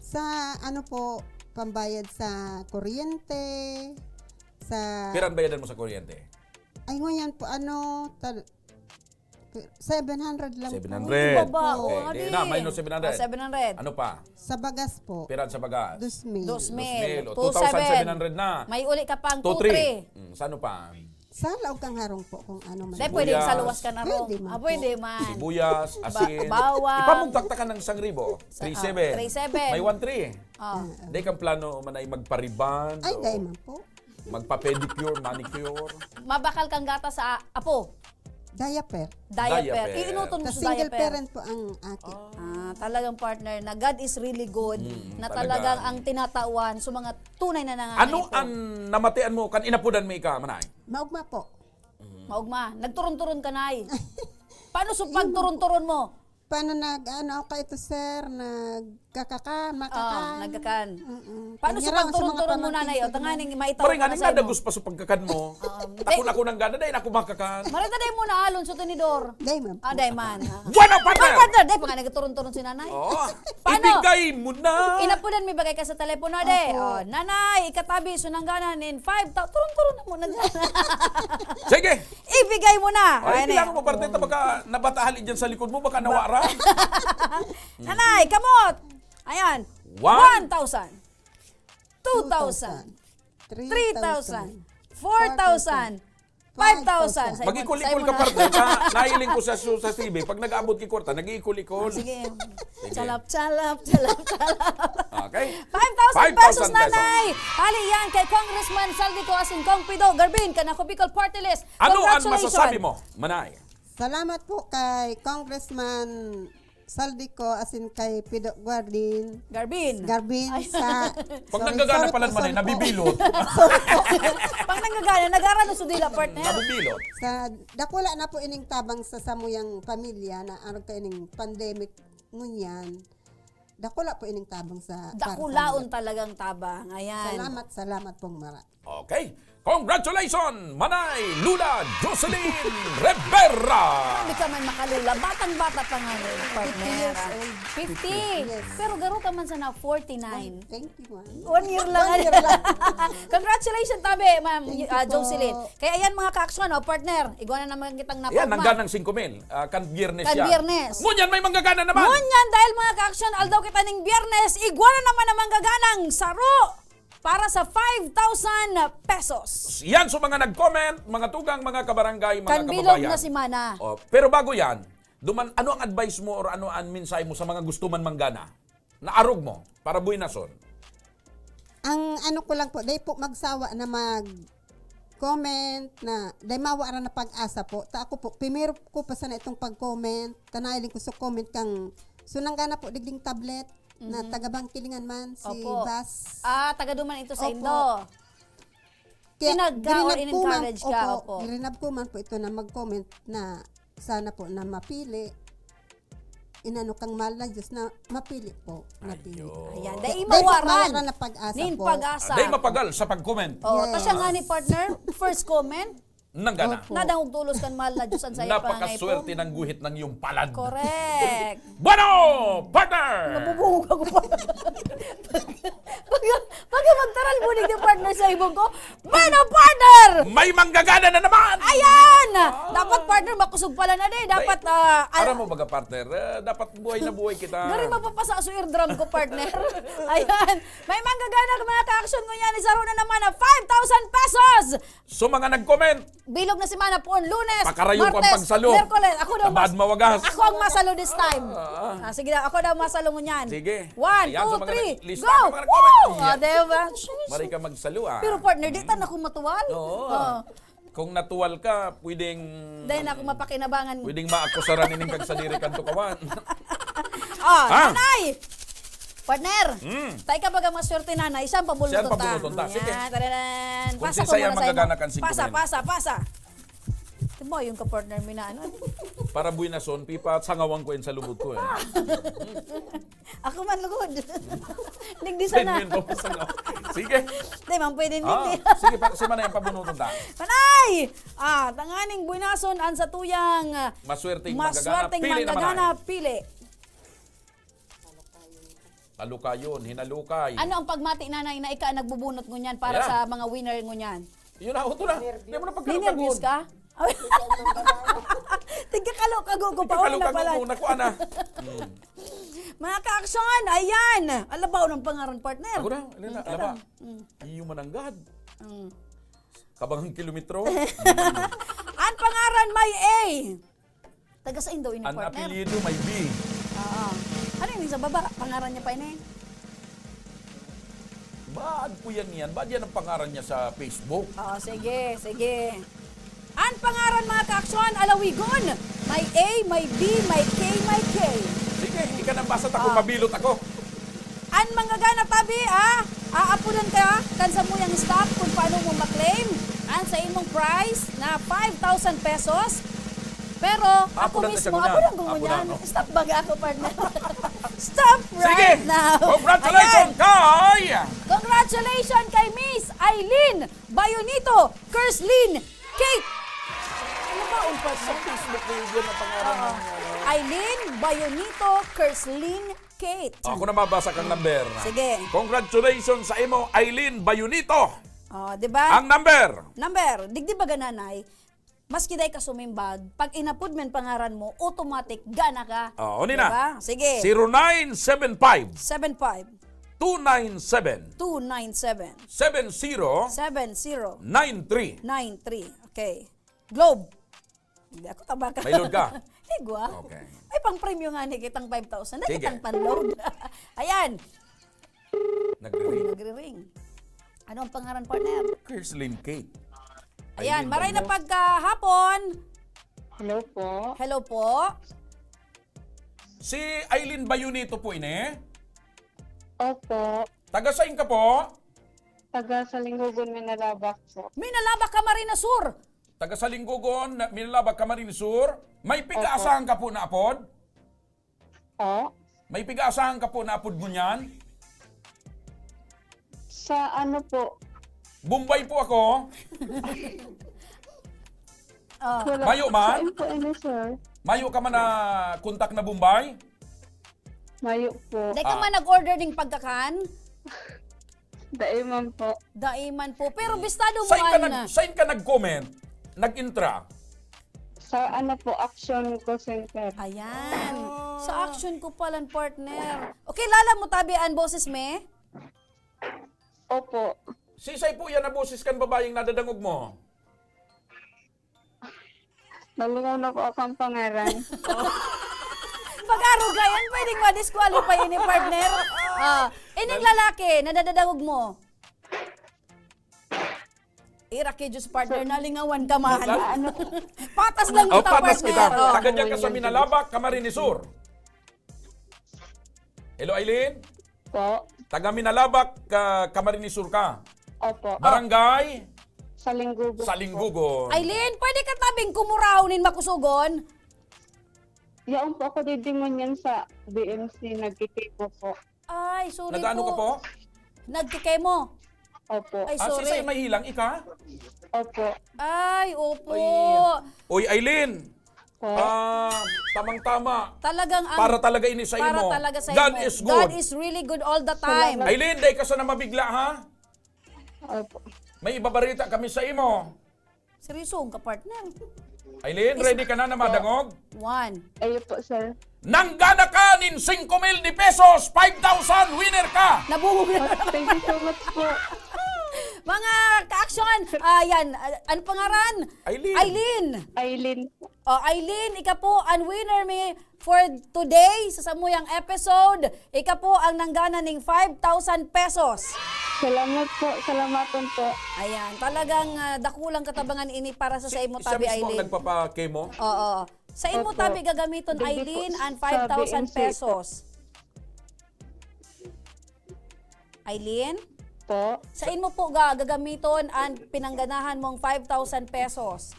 Sa ano po, pambayad sa kuryente, sa Pira ang bayadan mo sa kuryente? Ay, ngunyan po, ano, tal-, seven hundred lang po. Seven hundred. Baba, Okay, oh, di adi. na, minus seven hundred. Oh, seven hundred. Ano pa? Sa bagas po. Pira sa bagas? Dos mil. Dos mil. Dos mil. O, Two seven. two thousand seven hundred na. May uli ka pang Two three. two three. Mm, sa ano pa? Sa laog kang harong po kung ano man. Dahil pwede Sibuyas. sa luwas ka na Pwede rong. man Ah, pwede po. man. Sibuyas, Ba-, asin. bawang. Ipamugtak ta ka ng isang ribo. Sa, Three seven. ah, three seven. May one three. Ah. Ah, ah. Dahil kang plano man ay magpariband Ay, o dahil man po. magpa-pedicure, manicure. Mabakal kang gata sa apo. Diaper. Diaper. Diaper. Iinuton mo Tas sa single diaper. parent po ang aki. Ah. Ah, talagang partner na God is really good, Mm, na talaga. talagang ang tinatawan sa mga tunay na nangangaipo. Ano ang namatian mo kan inapudan mo ika, Manay? Maugma po. Mm. Maugma. Nagturon-turon ka, Nay. Paano sa Yun. pagturon-turon mo? Paano nag-ano ako ito, sir? Nagkakakan, makakan. Oo, nagkakan. Mm-mm. Paano sa Kanya raw, sa mga pagturon-turon mo, pamangkin Nanay? ko O, tanganing naman. maitaw Paring, ka aning sa ano? nadagos pa sa pagkakan mo. Oo. Takon Day- ako ng gana, dahil ako makakan. Marita, day mo na alon sa tinidor. Day, ma'am. Ah, day man. Ah. Buwan ang partner! Buwan, partner! Day pa nga nagturon-turon si Nanay. Oo. Paano? Ibigay mo na! Inapudan, may bagay ka sa telepono, day. Opo. Oh, Nanay, ikatabi, sunangganan in five, ta-, turon-turon na muna dyan. Sige! Ibigay mo na. Ay, Ayan kailangan eh. mo, partner, ta baka nabatahan dyan sa likod mo, baka nawara. Nanay, kamot! Ayan. One. One thousand. Two thousand. Two thousand. Three thousand. Four thousand. Five thousand. Five thousand. Mag-ikol-ikol ka, partner, ha? Nahiling ko sa, sa T V, pag nag-aabot ki kwarta, nag-iikol-ikol. Ah, sige. Sige. Chalap, chalap, chalap, chalap. Okay. Five thousand pesos, Five thousand pesos. Nanay! Hali yan kay Congressman Saldico asin Kong Pido Garbin, kan Ako Bicol Party List. Ano ang Congratulations. masasabi mo, Manay? Salamat po kay Congressman Saldico asin kay Pido Guardin. Garbin. Garbin Ay. sa Pag Sorry, nanggagana sorry pala po, naman eh, sorry po. nabibilot. Sorry po. Pag nanggagana, nag-arano sa dila, partner. Nabibilot. Sa dakula na po ining tabang sa samuyang pamilya na arog ka ining pandemic ngunyan. Dakula po ining tabang sa Dakulaon para sa talagang tabang. Ayan. Salamat, salamat pong mara. Okay. Congratulations, Manay Lula Jocelyn Rivera! Grabe ka man makalula. Batang-bata pa nga ni partner. Fifty years old. Fifty. Yes. Pero garo ka man sana forty-nine. Thank you, ma'am. One year lang. One year lang. Congratulations, tabi, ma'am Thank you ah, po. Jocelyn. Kaya ayan, mga ka-aksyon, oh, partner, igwa na naman kitang Ayan, napaugma. Nangganang singko mil. Ah, kan biyernes Kan siya. Biyernes. Ngunyan, may manggagana naman. Ngunyan, dahil, mga ka-aksyon, aldaw kita ning Biyernes, igwa na naman ang manggagana ng saro para sa five thousand pesos. Yan, so mga nag-comment, mga tugang, mga kabarangay, mga Kan bilog kababayan. Na semana. Oh, pero bago yan, duman, ano ang advice mo or ano ang mensahe mo sa mga gusto man manggana? Na arog mo, para buwinason. Ang ano ko lang po, dai po magsawa na mag comment na dai mawara na pag-asa po. Ta ako po, primero ko pa sana itong pag-comment. Tanay lang ko sa comment kang sunang gana po digding tablet na taga Bangkilingan man si Opo. Bas. Ah, taga duman ito sa Opo. Indo. Kaya Pinagka or girinab ko man- in-encourage ka, opo. Girinab ko man po ito na mag-comment na sana po na mapili. Inano kang mahal na Diyos na mapili po. Mapili. Ayun. Ayan, Di- dai di mawaran. mawara na pag-asa Nin po. pag-asa. Di mapagal sa pag-comment. Oh, Yes. ta siya nga ni partner, first comment, Nang gana. Opo. nadangog tolos kan mahal na Diyos ang sayo Napakaswerte ng guhit ng iyong palad. Correct. Bueno, partner! Nabubuhog ako pa. pag, pag magtaral mo ni partner sa ibong ko, bueno, partner! May manggagana na naman! Ayan! Dapat partner, makusog pala na din. Dapat, ah, al- Aram mo baga, partner, eh, dapat buhay na buhay kita. Gari mapapasa sa eardrum ko, partner. Ayan. May manggagana, mga ka-aksyon, ngunyan, isaro na naman na five thousand pesos! So, mga nag-comment, Bilog na semana, puon Lunes, Pakarayo ko ang Martes, pagsalo. Merkules. Ako daw Tabad mas- mawagas. Ako ang masalo this time. Ah, sige daw, ako daw masalo ngunyan. Sige. One, Ayan, two, sa mga three, nag-lista go! ng mga nag-comment. Woo! Ah, diba? Mari ka magsalo, ah. Pero partner, di tan ako matuwal. Oo. Oh. Kung natuwal ka, pwedeng... Dahil ako mapakinabangan. Pwedeng maakusaran ining kagsadiri kan tukawan. Ah, Ah. Nanay! Partner! Mm. Tayo ka baga maswerte, Nanay. Siya ang pabunutan Siya ang ta. pabunutan ta. Sige. Ayan, tararan. Kung Pasa si ko Saya muna sa imo. magagana kan singko Pasa, mil. Pasa, pasa. Ito ba yung ka-partner mi na ano? Para buwinason, pipa, sangawan ko yan sa lubot ko eh. Ako man lugod. Nigdi sana. Genuine pa po sa loob. Sige. Di man pwede Ah, nigdi. Sige, pa, si Manay ang pabunutan ta. Manay! Ah, tanganing buwinason ang satuyang ah, Maswerteng maswerteng manggagana, pili na, manggagana, Manay. Pili. Talukayon, hinalukay. Ano ang pagmati, Nanay, na ika ang nagbubunot ngunyan para Ayan. sa mga winner ngunyan? Yun na, ito na. Hindi mo na Ninervyos pagkalukagon. ka? Tigkakalukago ko pa, una Pagkalukagon pala. ko, nakuha na. Mga ka-aksyon, ayan. Alabaw ng pangaran, partner. Ako na, ano na, Ika alaba. lang. Mm. Iyo mananggad. Mm. Kabangang kilometro. Ang pangaran may A. Taga sa Indo ini, Ang partner. apelyido may B. Oo. Ano yung sa baba? Pangaran niya pa ini? Baad ko yan yan. Baad yan ang pangaran niya sa Facebook. Oo, sige, sige. Ang pangaran, mga ka-aksyon, alawigon. May A, may B, may K, may K. Sige, ika nang basa ta kung Ah. mabilot ako. An manggagana tabi, ah, aapudan ka kan samuyang staff kung paano mo ma-claim an sa imong prize na five thousand pesos. Pero ako Aapudan na siya mismo, ngunyan. apudan ko ngunyan. Aapudan, no? Stop baga ako, partner. Stop Sige! right now. Congratulations Ayan. kay... Congratulations kay Miss Eileen Bayonito Kerslin Kate. Ano ba ang Sa Facebook mo yun ang pangaran Oo. ng ano. Eileen Bayonito Kerslin Kate. Ako na mabasa kang number. Sige. Congratulations sa imo, Eileen Bayonito. Oh, di ba? Ang number. Number, digdi baga, Nanay, maski dai ka sumimbag, pag inapod men pangaran mo, automatic gana ka. Oh, uni Di na. Ba? Sige. Zero nine seven five, Seven five, two nine seven, two nine seven, seven zero, seven zero, nine three. nine three. Okay. Globe. Hindi ako tabaka. May load ka? Igwa. Okay. May pang-premyo nga ni kitang five thousand. Dahil Sige. kitang pang-load. Ayan. Nagre-ring. Nagre-ring. Ano ang pangaran, partner? Kerslin Kate. Ayan, Eileen maray na Bayonito. pagkahapon. Hello po. Hello po. Si Eileen Bayonito po ini. Opo. Taga sain ka po? Taga Salinggogon, Minalabac po. Minalabac, Camarines Sur. Taga Salinggogon, Minalabac, Camarines Sur. May pig-aasahan ka po na apod? Po? May pig-aasahan ka po na apod ngunyan? Sa ano po? Bombay po ako. Oh. Wala Mayo po man? Sa info ini, sir. Mayo ka man na kontak na Bombay? Mayo po. Di ka Ah. man nag-order ning pagkakan? Dai man po. Dai man po. Pero bistado mo Saan ka, an nag, saan ka nag-comment? Nag-intra? Sa ano po, Action Call Center. Ayan. Sa action ko palan, partner. Okay, lala mo tabi an boses me? Opo. Sisay po yan na boses kan babayeng nadadangog mo? Nalingaw na po akong pangaran. Pag-arugayan, pwedeng ma-disqualify ini, partner. Ah, ining lalaki na nadadangog mo. Ira kay Diyos, partner, nalingawan ka man. Ano? Patas lang Oh, kita, patas partner. kita. Oh. Taga dyan ka sa Minalabac, Camarines Sur. Hello, Aileen? Po. Taga Minalabac, ka, Camarines Sur ka. Opo. Barangay? Sa Linggugo. Sa Linggugon. Aileen, pwede ka tabing kumurahon nin makusugon? Yaon po ako didingon yan sa B M C, nagkikimo po. Ay, sorry Nag-ano po. ka po? Nagkikemo. Opo. Ay, Ah, si sorry. Say Mahilang, ika? Opo. Ay, opo. Ay. Uy, Aileen. Po. Ah, tamang-tama. Talagang ang Para talaga ini sa para imo. Talaga sa God imo. is God good. Is really good all the time. Salamat. Aileen, dai ka sana mabigla, ha? Opo. May ibabarita kami sa imo. Seryoso ka, partner. Aileen, ready ka na na madangog? One. Ayun po, sir. Nanggana ka nin singko mil de pesos, five thousand, winner ka! Nabuhog na. Thank you so much po. Mga ka-action, ah, yan. Ah, ano pangaran? Aileen. Aileen. Aileen. Oh, Aileen, ika po ang winner mi for today sa samuyang episode. Ika po ang nanggana ning five thousand pesos. Salamat po. Salamaton po. Ayan, talagang ah, dakulang katabangan ini para sa, sa imo Siya tabi, mismo ang Aileen. nagpapakemo? Oo. Sa imo Opo. Tabi gagamiton, Digdi po Aileen, sa ang five thousand B M C po. pesos. Aileen? Po. Sa imo po ga, gagamiton ang pinangganahan mong five thousand pesos.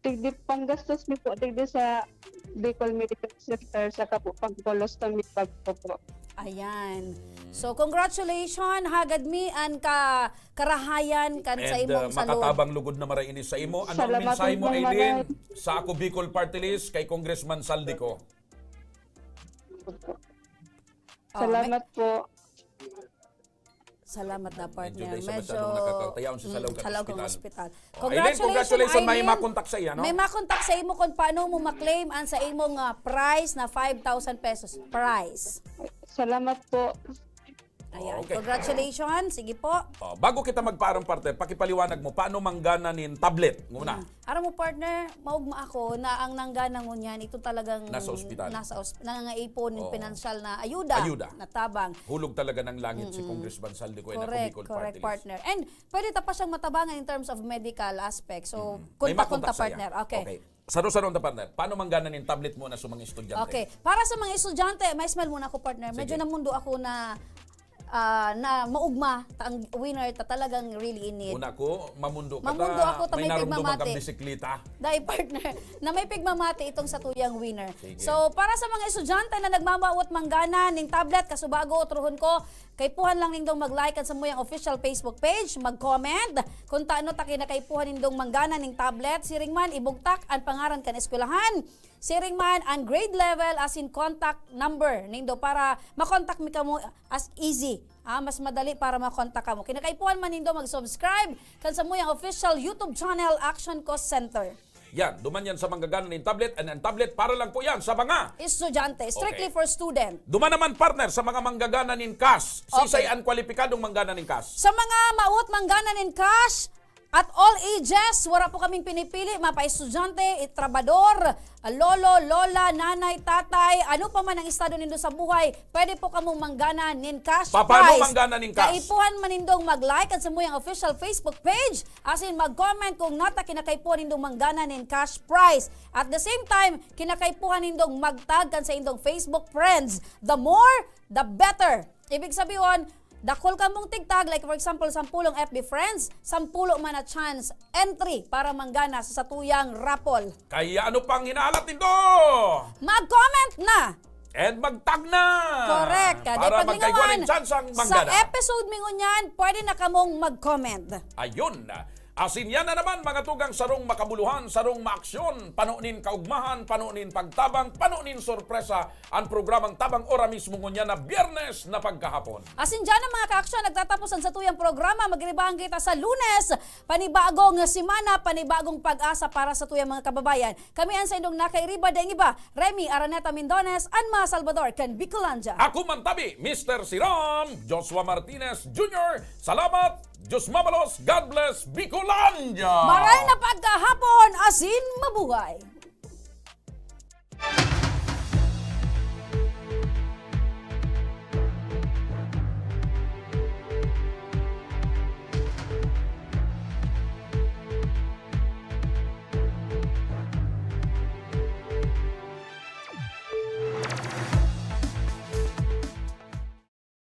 Digdi panggastos mi po. Digdi sa Bicol Medical Center sa kapo pangkolos kami pagpo po. Ayan. So, congratulations, hagad mi an ka, karahayan kan sa And imong uh, salud. Makatabang lugod na maray ini sa imo. Ano ang Salamat mensahe mo, ng Aileen? maray. Sa Ako Bicol Party List kay Congressman Saldi ko. Oh, Salamat po. Salamat na, partner. Medyo dahil sa Medyo masyadong nakakatayaon sa mm, Salawag at Salawag ang Ospital. Ospital. Oh, Aileen, congratulations. May Aileen. Makontak sa iya, no? May makontak sa imo kung paano mo maklaim ang sa imong ah, prize na five thousand pesos. Prize. Salamat po. Ayan. Okay. Congratulations. Sige po. Oh, bago kita magpaaram, partner, pakipaliwanag mo, paano manggana nin tablet? Nguna. Aram mo, partner, maugma ako na ang nanggana ngunyan, ito talagang Nasa ospital. Nasa osp- nangangaipon ng Oo. pinansyal na ayuda, Ayuda. na tabang. Hulog talaga ng langit si Congressman Saldi ko, Correct, Bicol correct, Party List. Partner. And pwede ta pa siyang matabangan in terms of medical aspect. So, May kontak-kontak, makontak sa iya. Partner. Okay. Saro-saro ta, partner. Paano manggana nin tablet mo na sa mga estudyante? Okay. Para sa mga estudyante, may smile muna ako, partner. Medyo Sige. Namundo ako na ah, na maugma ta ang winner ta talagang really in need. Una ko, mamundo ka Mamundo ta, ako ta may may narumduman pigmamati. kang bisikleta. Dahil, partner, na may pigmamati itong sa tuyang winner. Sige. So, para sa mga estudyante na nagmamawot manggana ning tablet, kasubago, trohon ko, kaipuhan lang nindong mag-like kan samuyang official Facebook page, mag-comment, kung taano ta kinakaipuhan nindong manggana ning tablet, siring man, ibugtak ang pangaran kan eskwelahan, siring man, ang grade level, asin contact number nindo para makontak mi kamo as easy. Ah, mas madali para makontak kamo. Kinakaipuhan man nindo mag-subscribe kan samuyang official YouTube channel, Action Cost Center. Yan, duman yan sa manggagana nin tablet, and ang tablet para lang po yan sa mga. Estudyante, strictly Okay. for student. Duman naman, partner, sa mga manggagana nin cash. Okay. Sisay ang kwalipikadong manggana nin cash? Sa mga mawot manggana nin cash, at all ages, wala po kaming pinipili, mapa-estudyante, trabador, lolo, lola, nanay, tatay, ano pa man ang estado nindo sa buhay, pwede po kamong manggana nin cash Paano prize. Manggana nin cash? Kaipuhan man nindong mag-like at samuyang official Facebook page, asin mag-comment kung nata kinakaipuhan nindong manggana nin cash prize. At the same time, kinakaipuhan nindong mag-tag kan sa indong Facebook friends. The more, the better. Ibig sabihin, dakul kamong tigtag, like for example, sampulong F B friends, sampulo man na chance entry para manggana sa satuyang raffle. Kaya ano pang hinahalat nindo? Mag-comment na! And magtagna! Correct. Kaya Para paglingawan, magkaigwa nin tsansang sa manggana. Episode mi ngunyan, pwede na kamong mag-comment. Ayun. Asin yan na naman, mga tugang, sarong makabuluhan, sarong maaksyon, pano nin kaugmahan, pano nin pagtabang, pano nin sorpresa, ang programang Tabang Ora mismo ngunyan na Biyernes na pagkahapon. Asin dyan ang mga kaaksyon, nagtatapos ang satuyang programa. Magribahan kita sa Lunes, panibagong semana, panibagong pag-asa para sa tuyang mga kababayan. Kami ang sa indong nakairiba, daing iba, Remy Araneta Mindones, an mga Salvador kan Bicolandia. Ako man tabi, Mister Siram, Joshua Martinez Junior. Salamat, Diyos mabalos, God bless, Bicolandia! Maray na pagkahapon, asin mabuhay!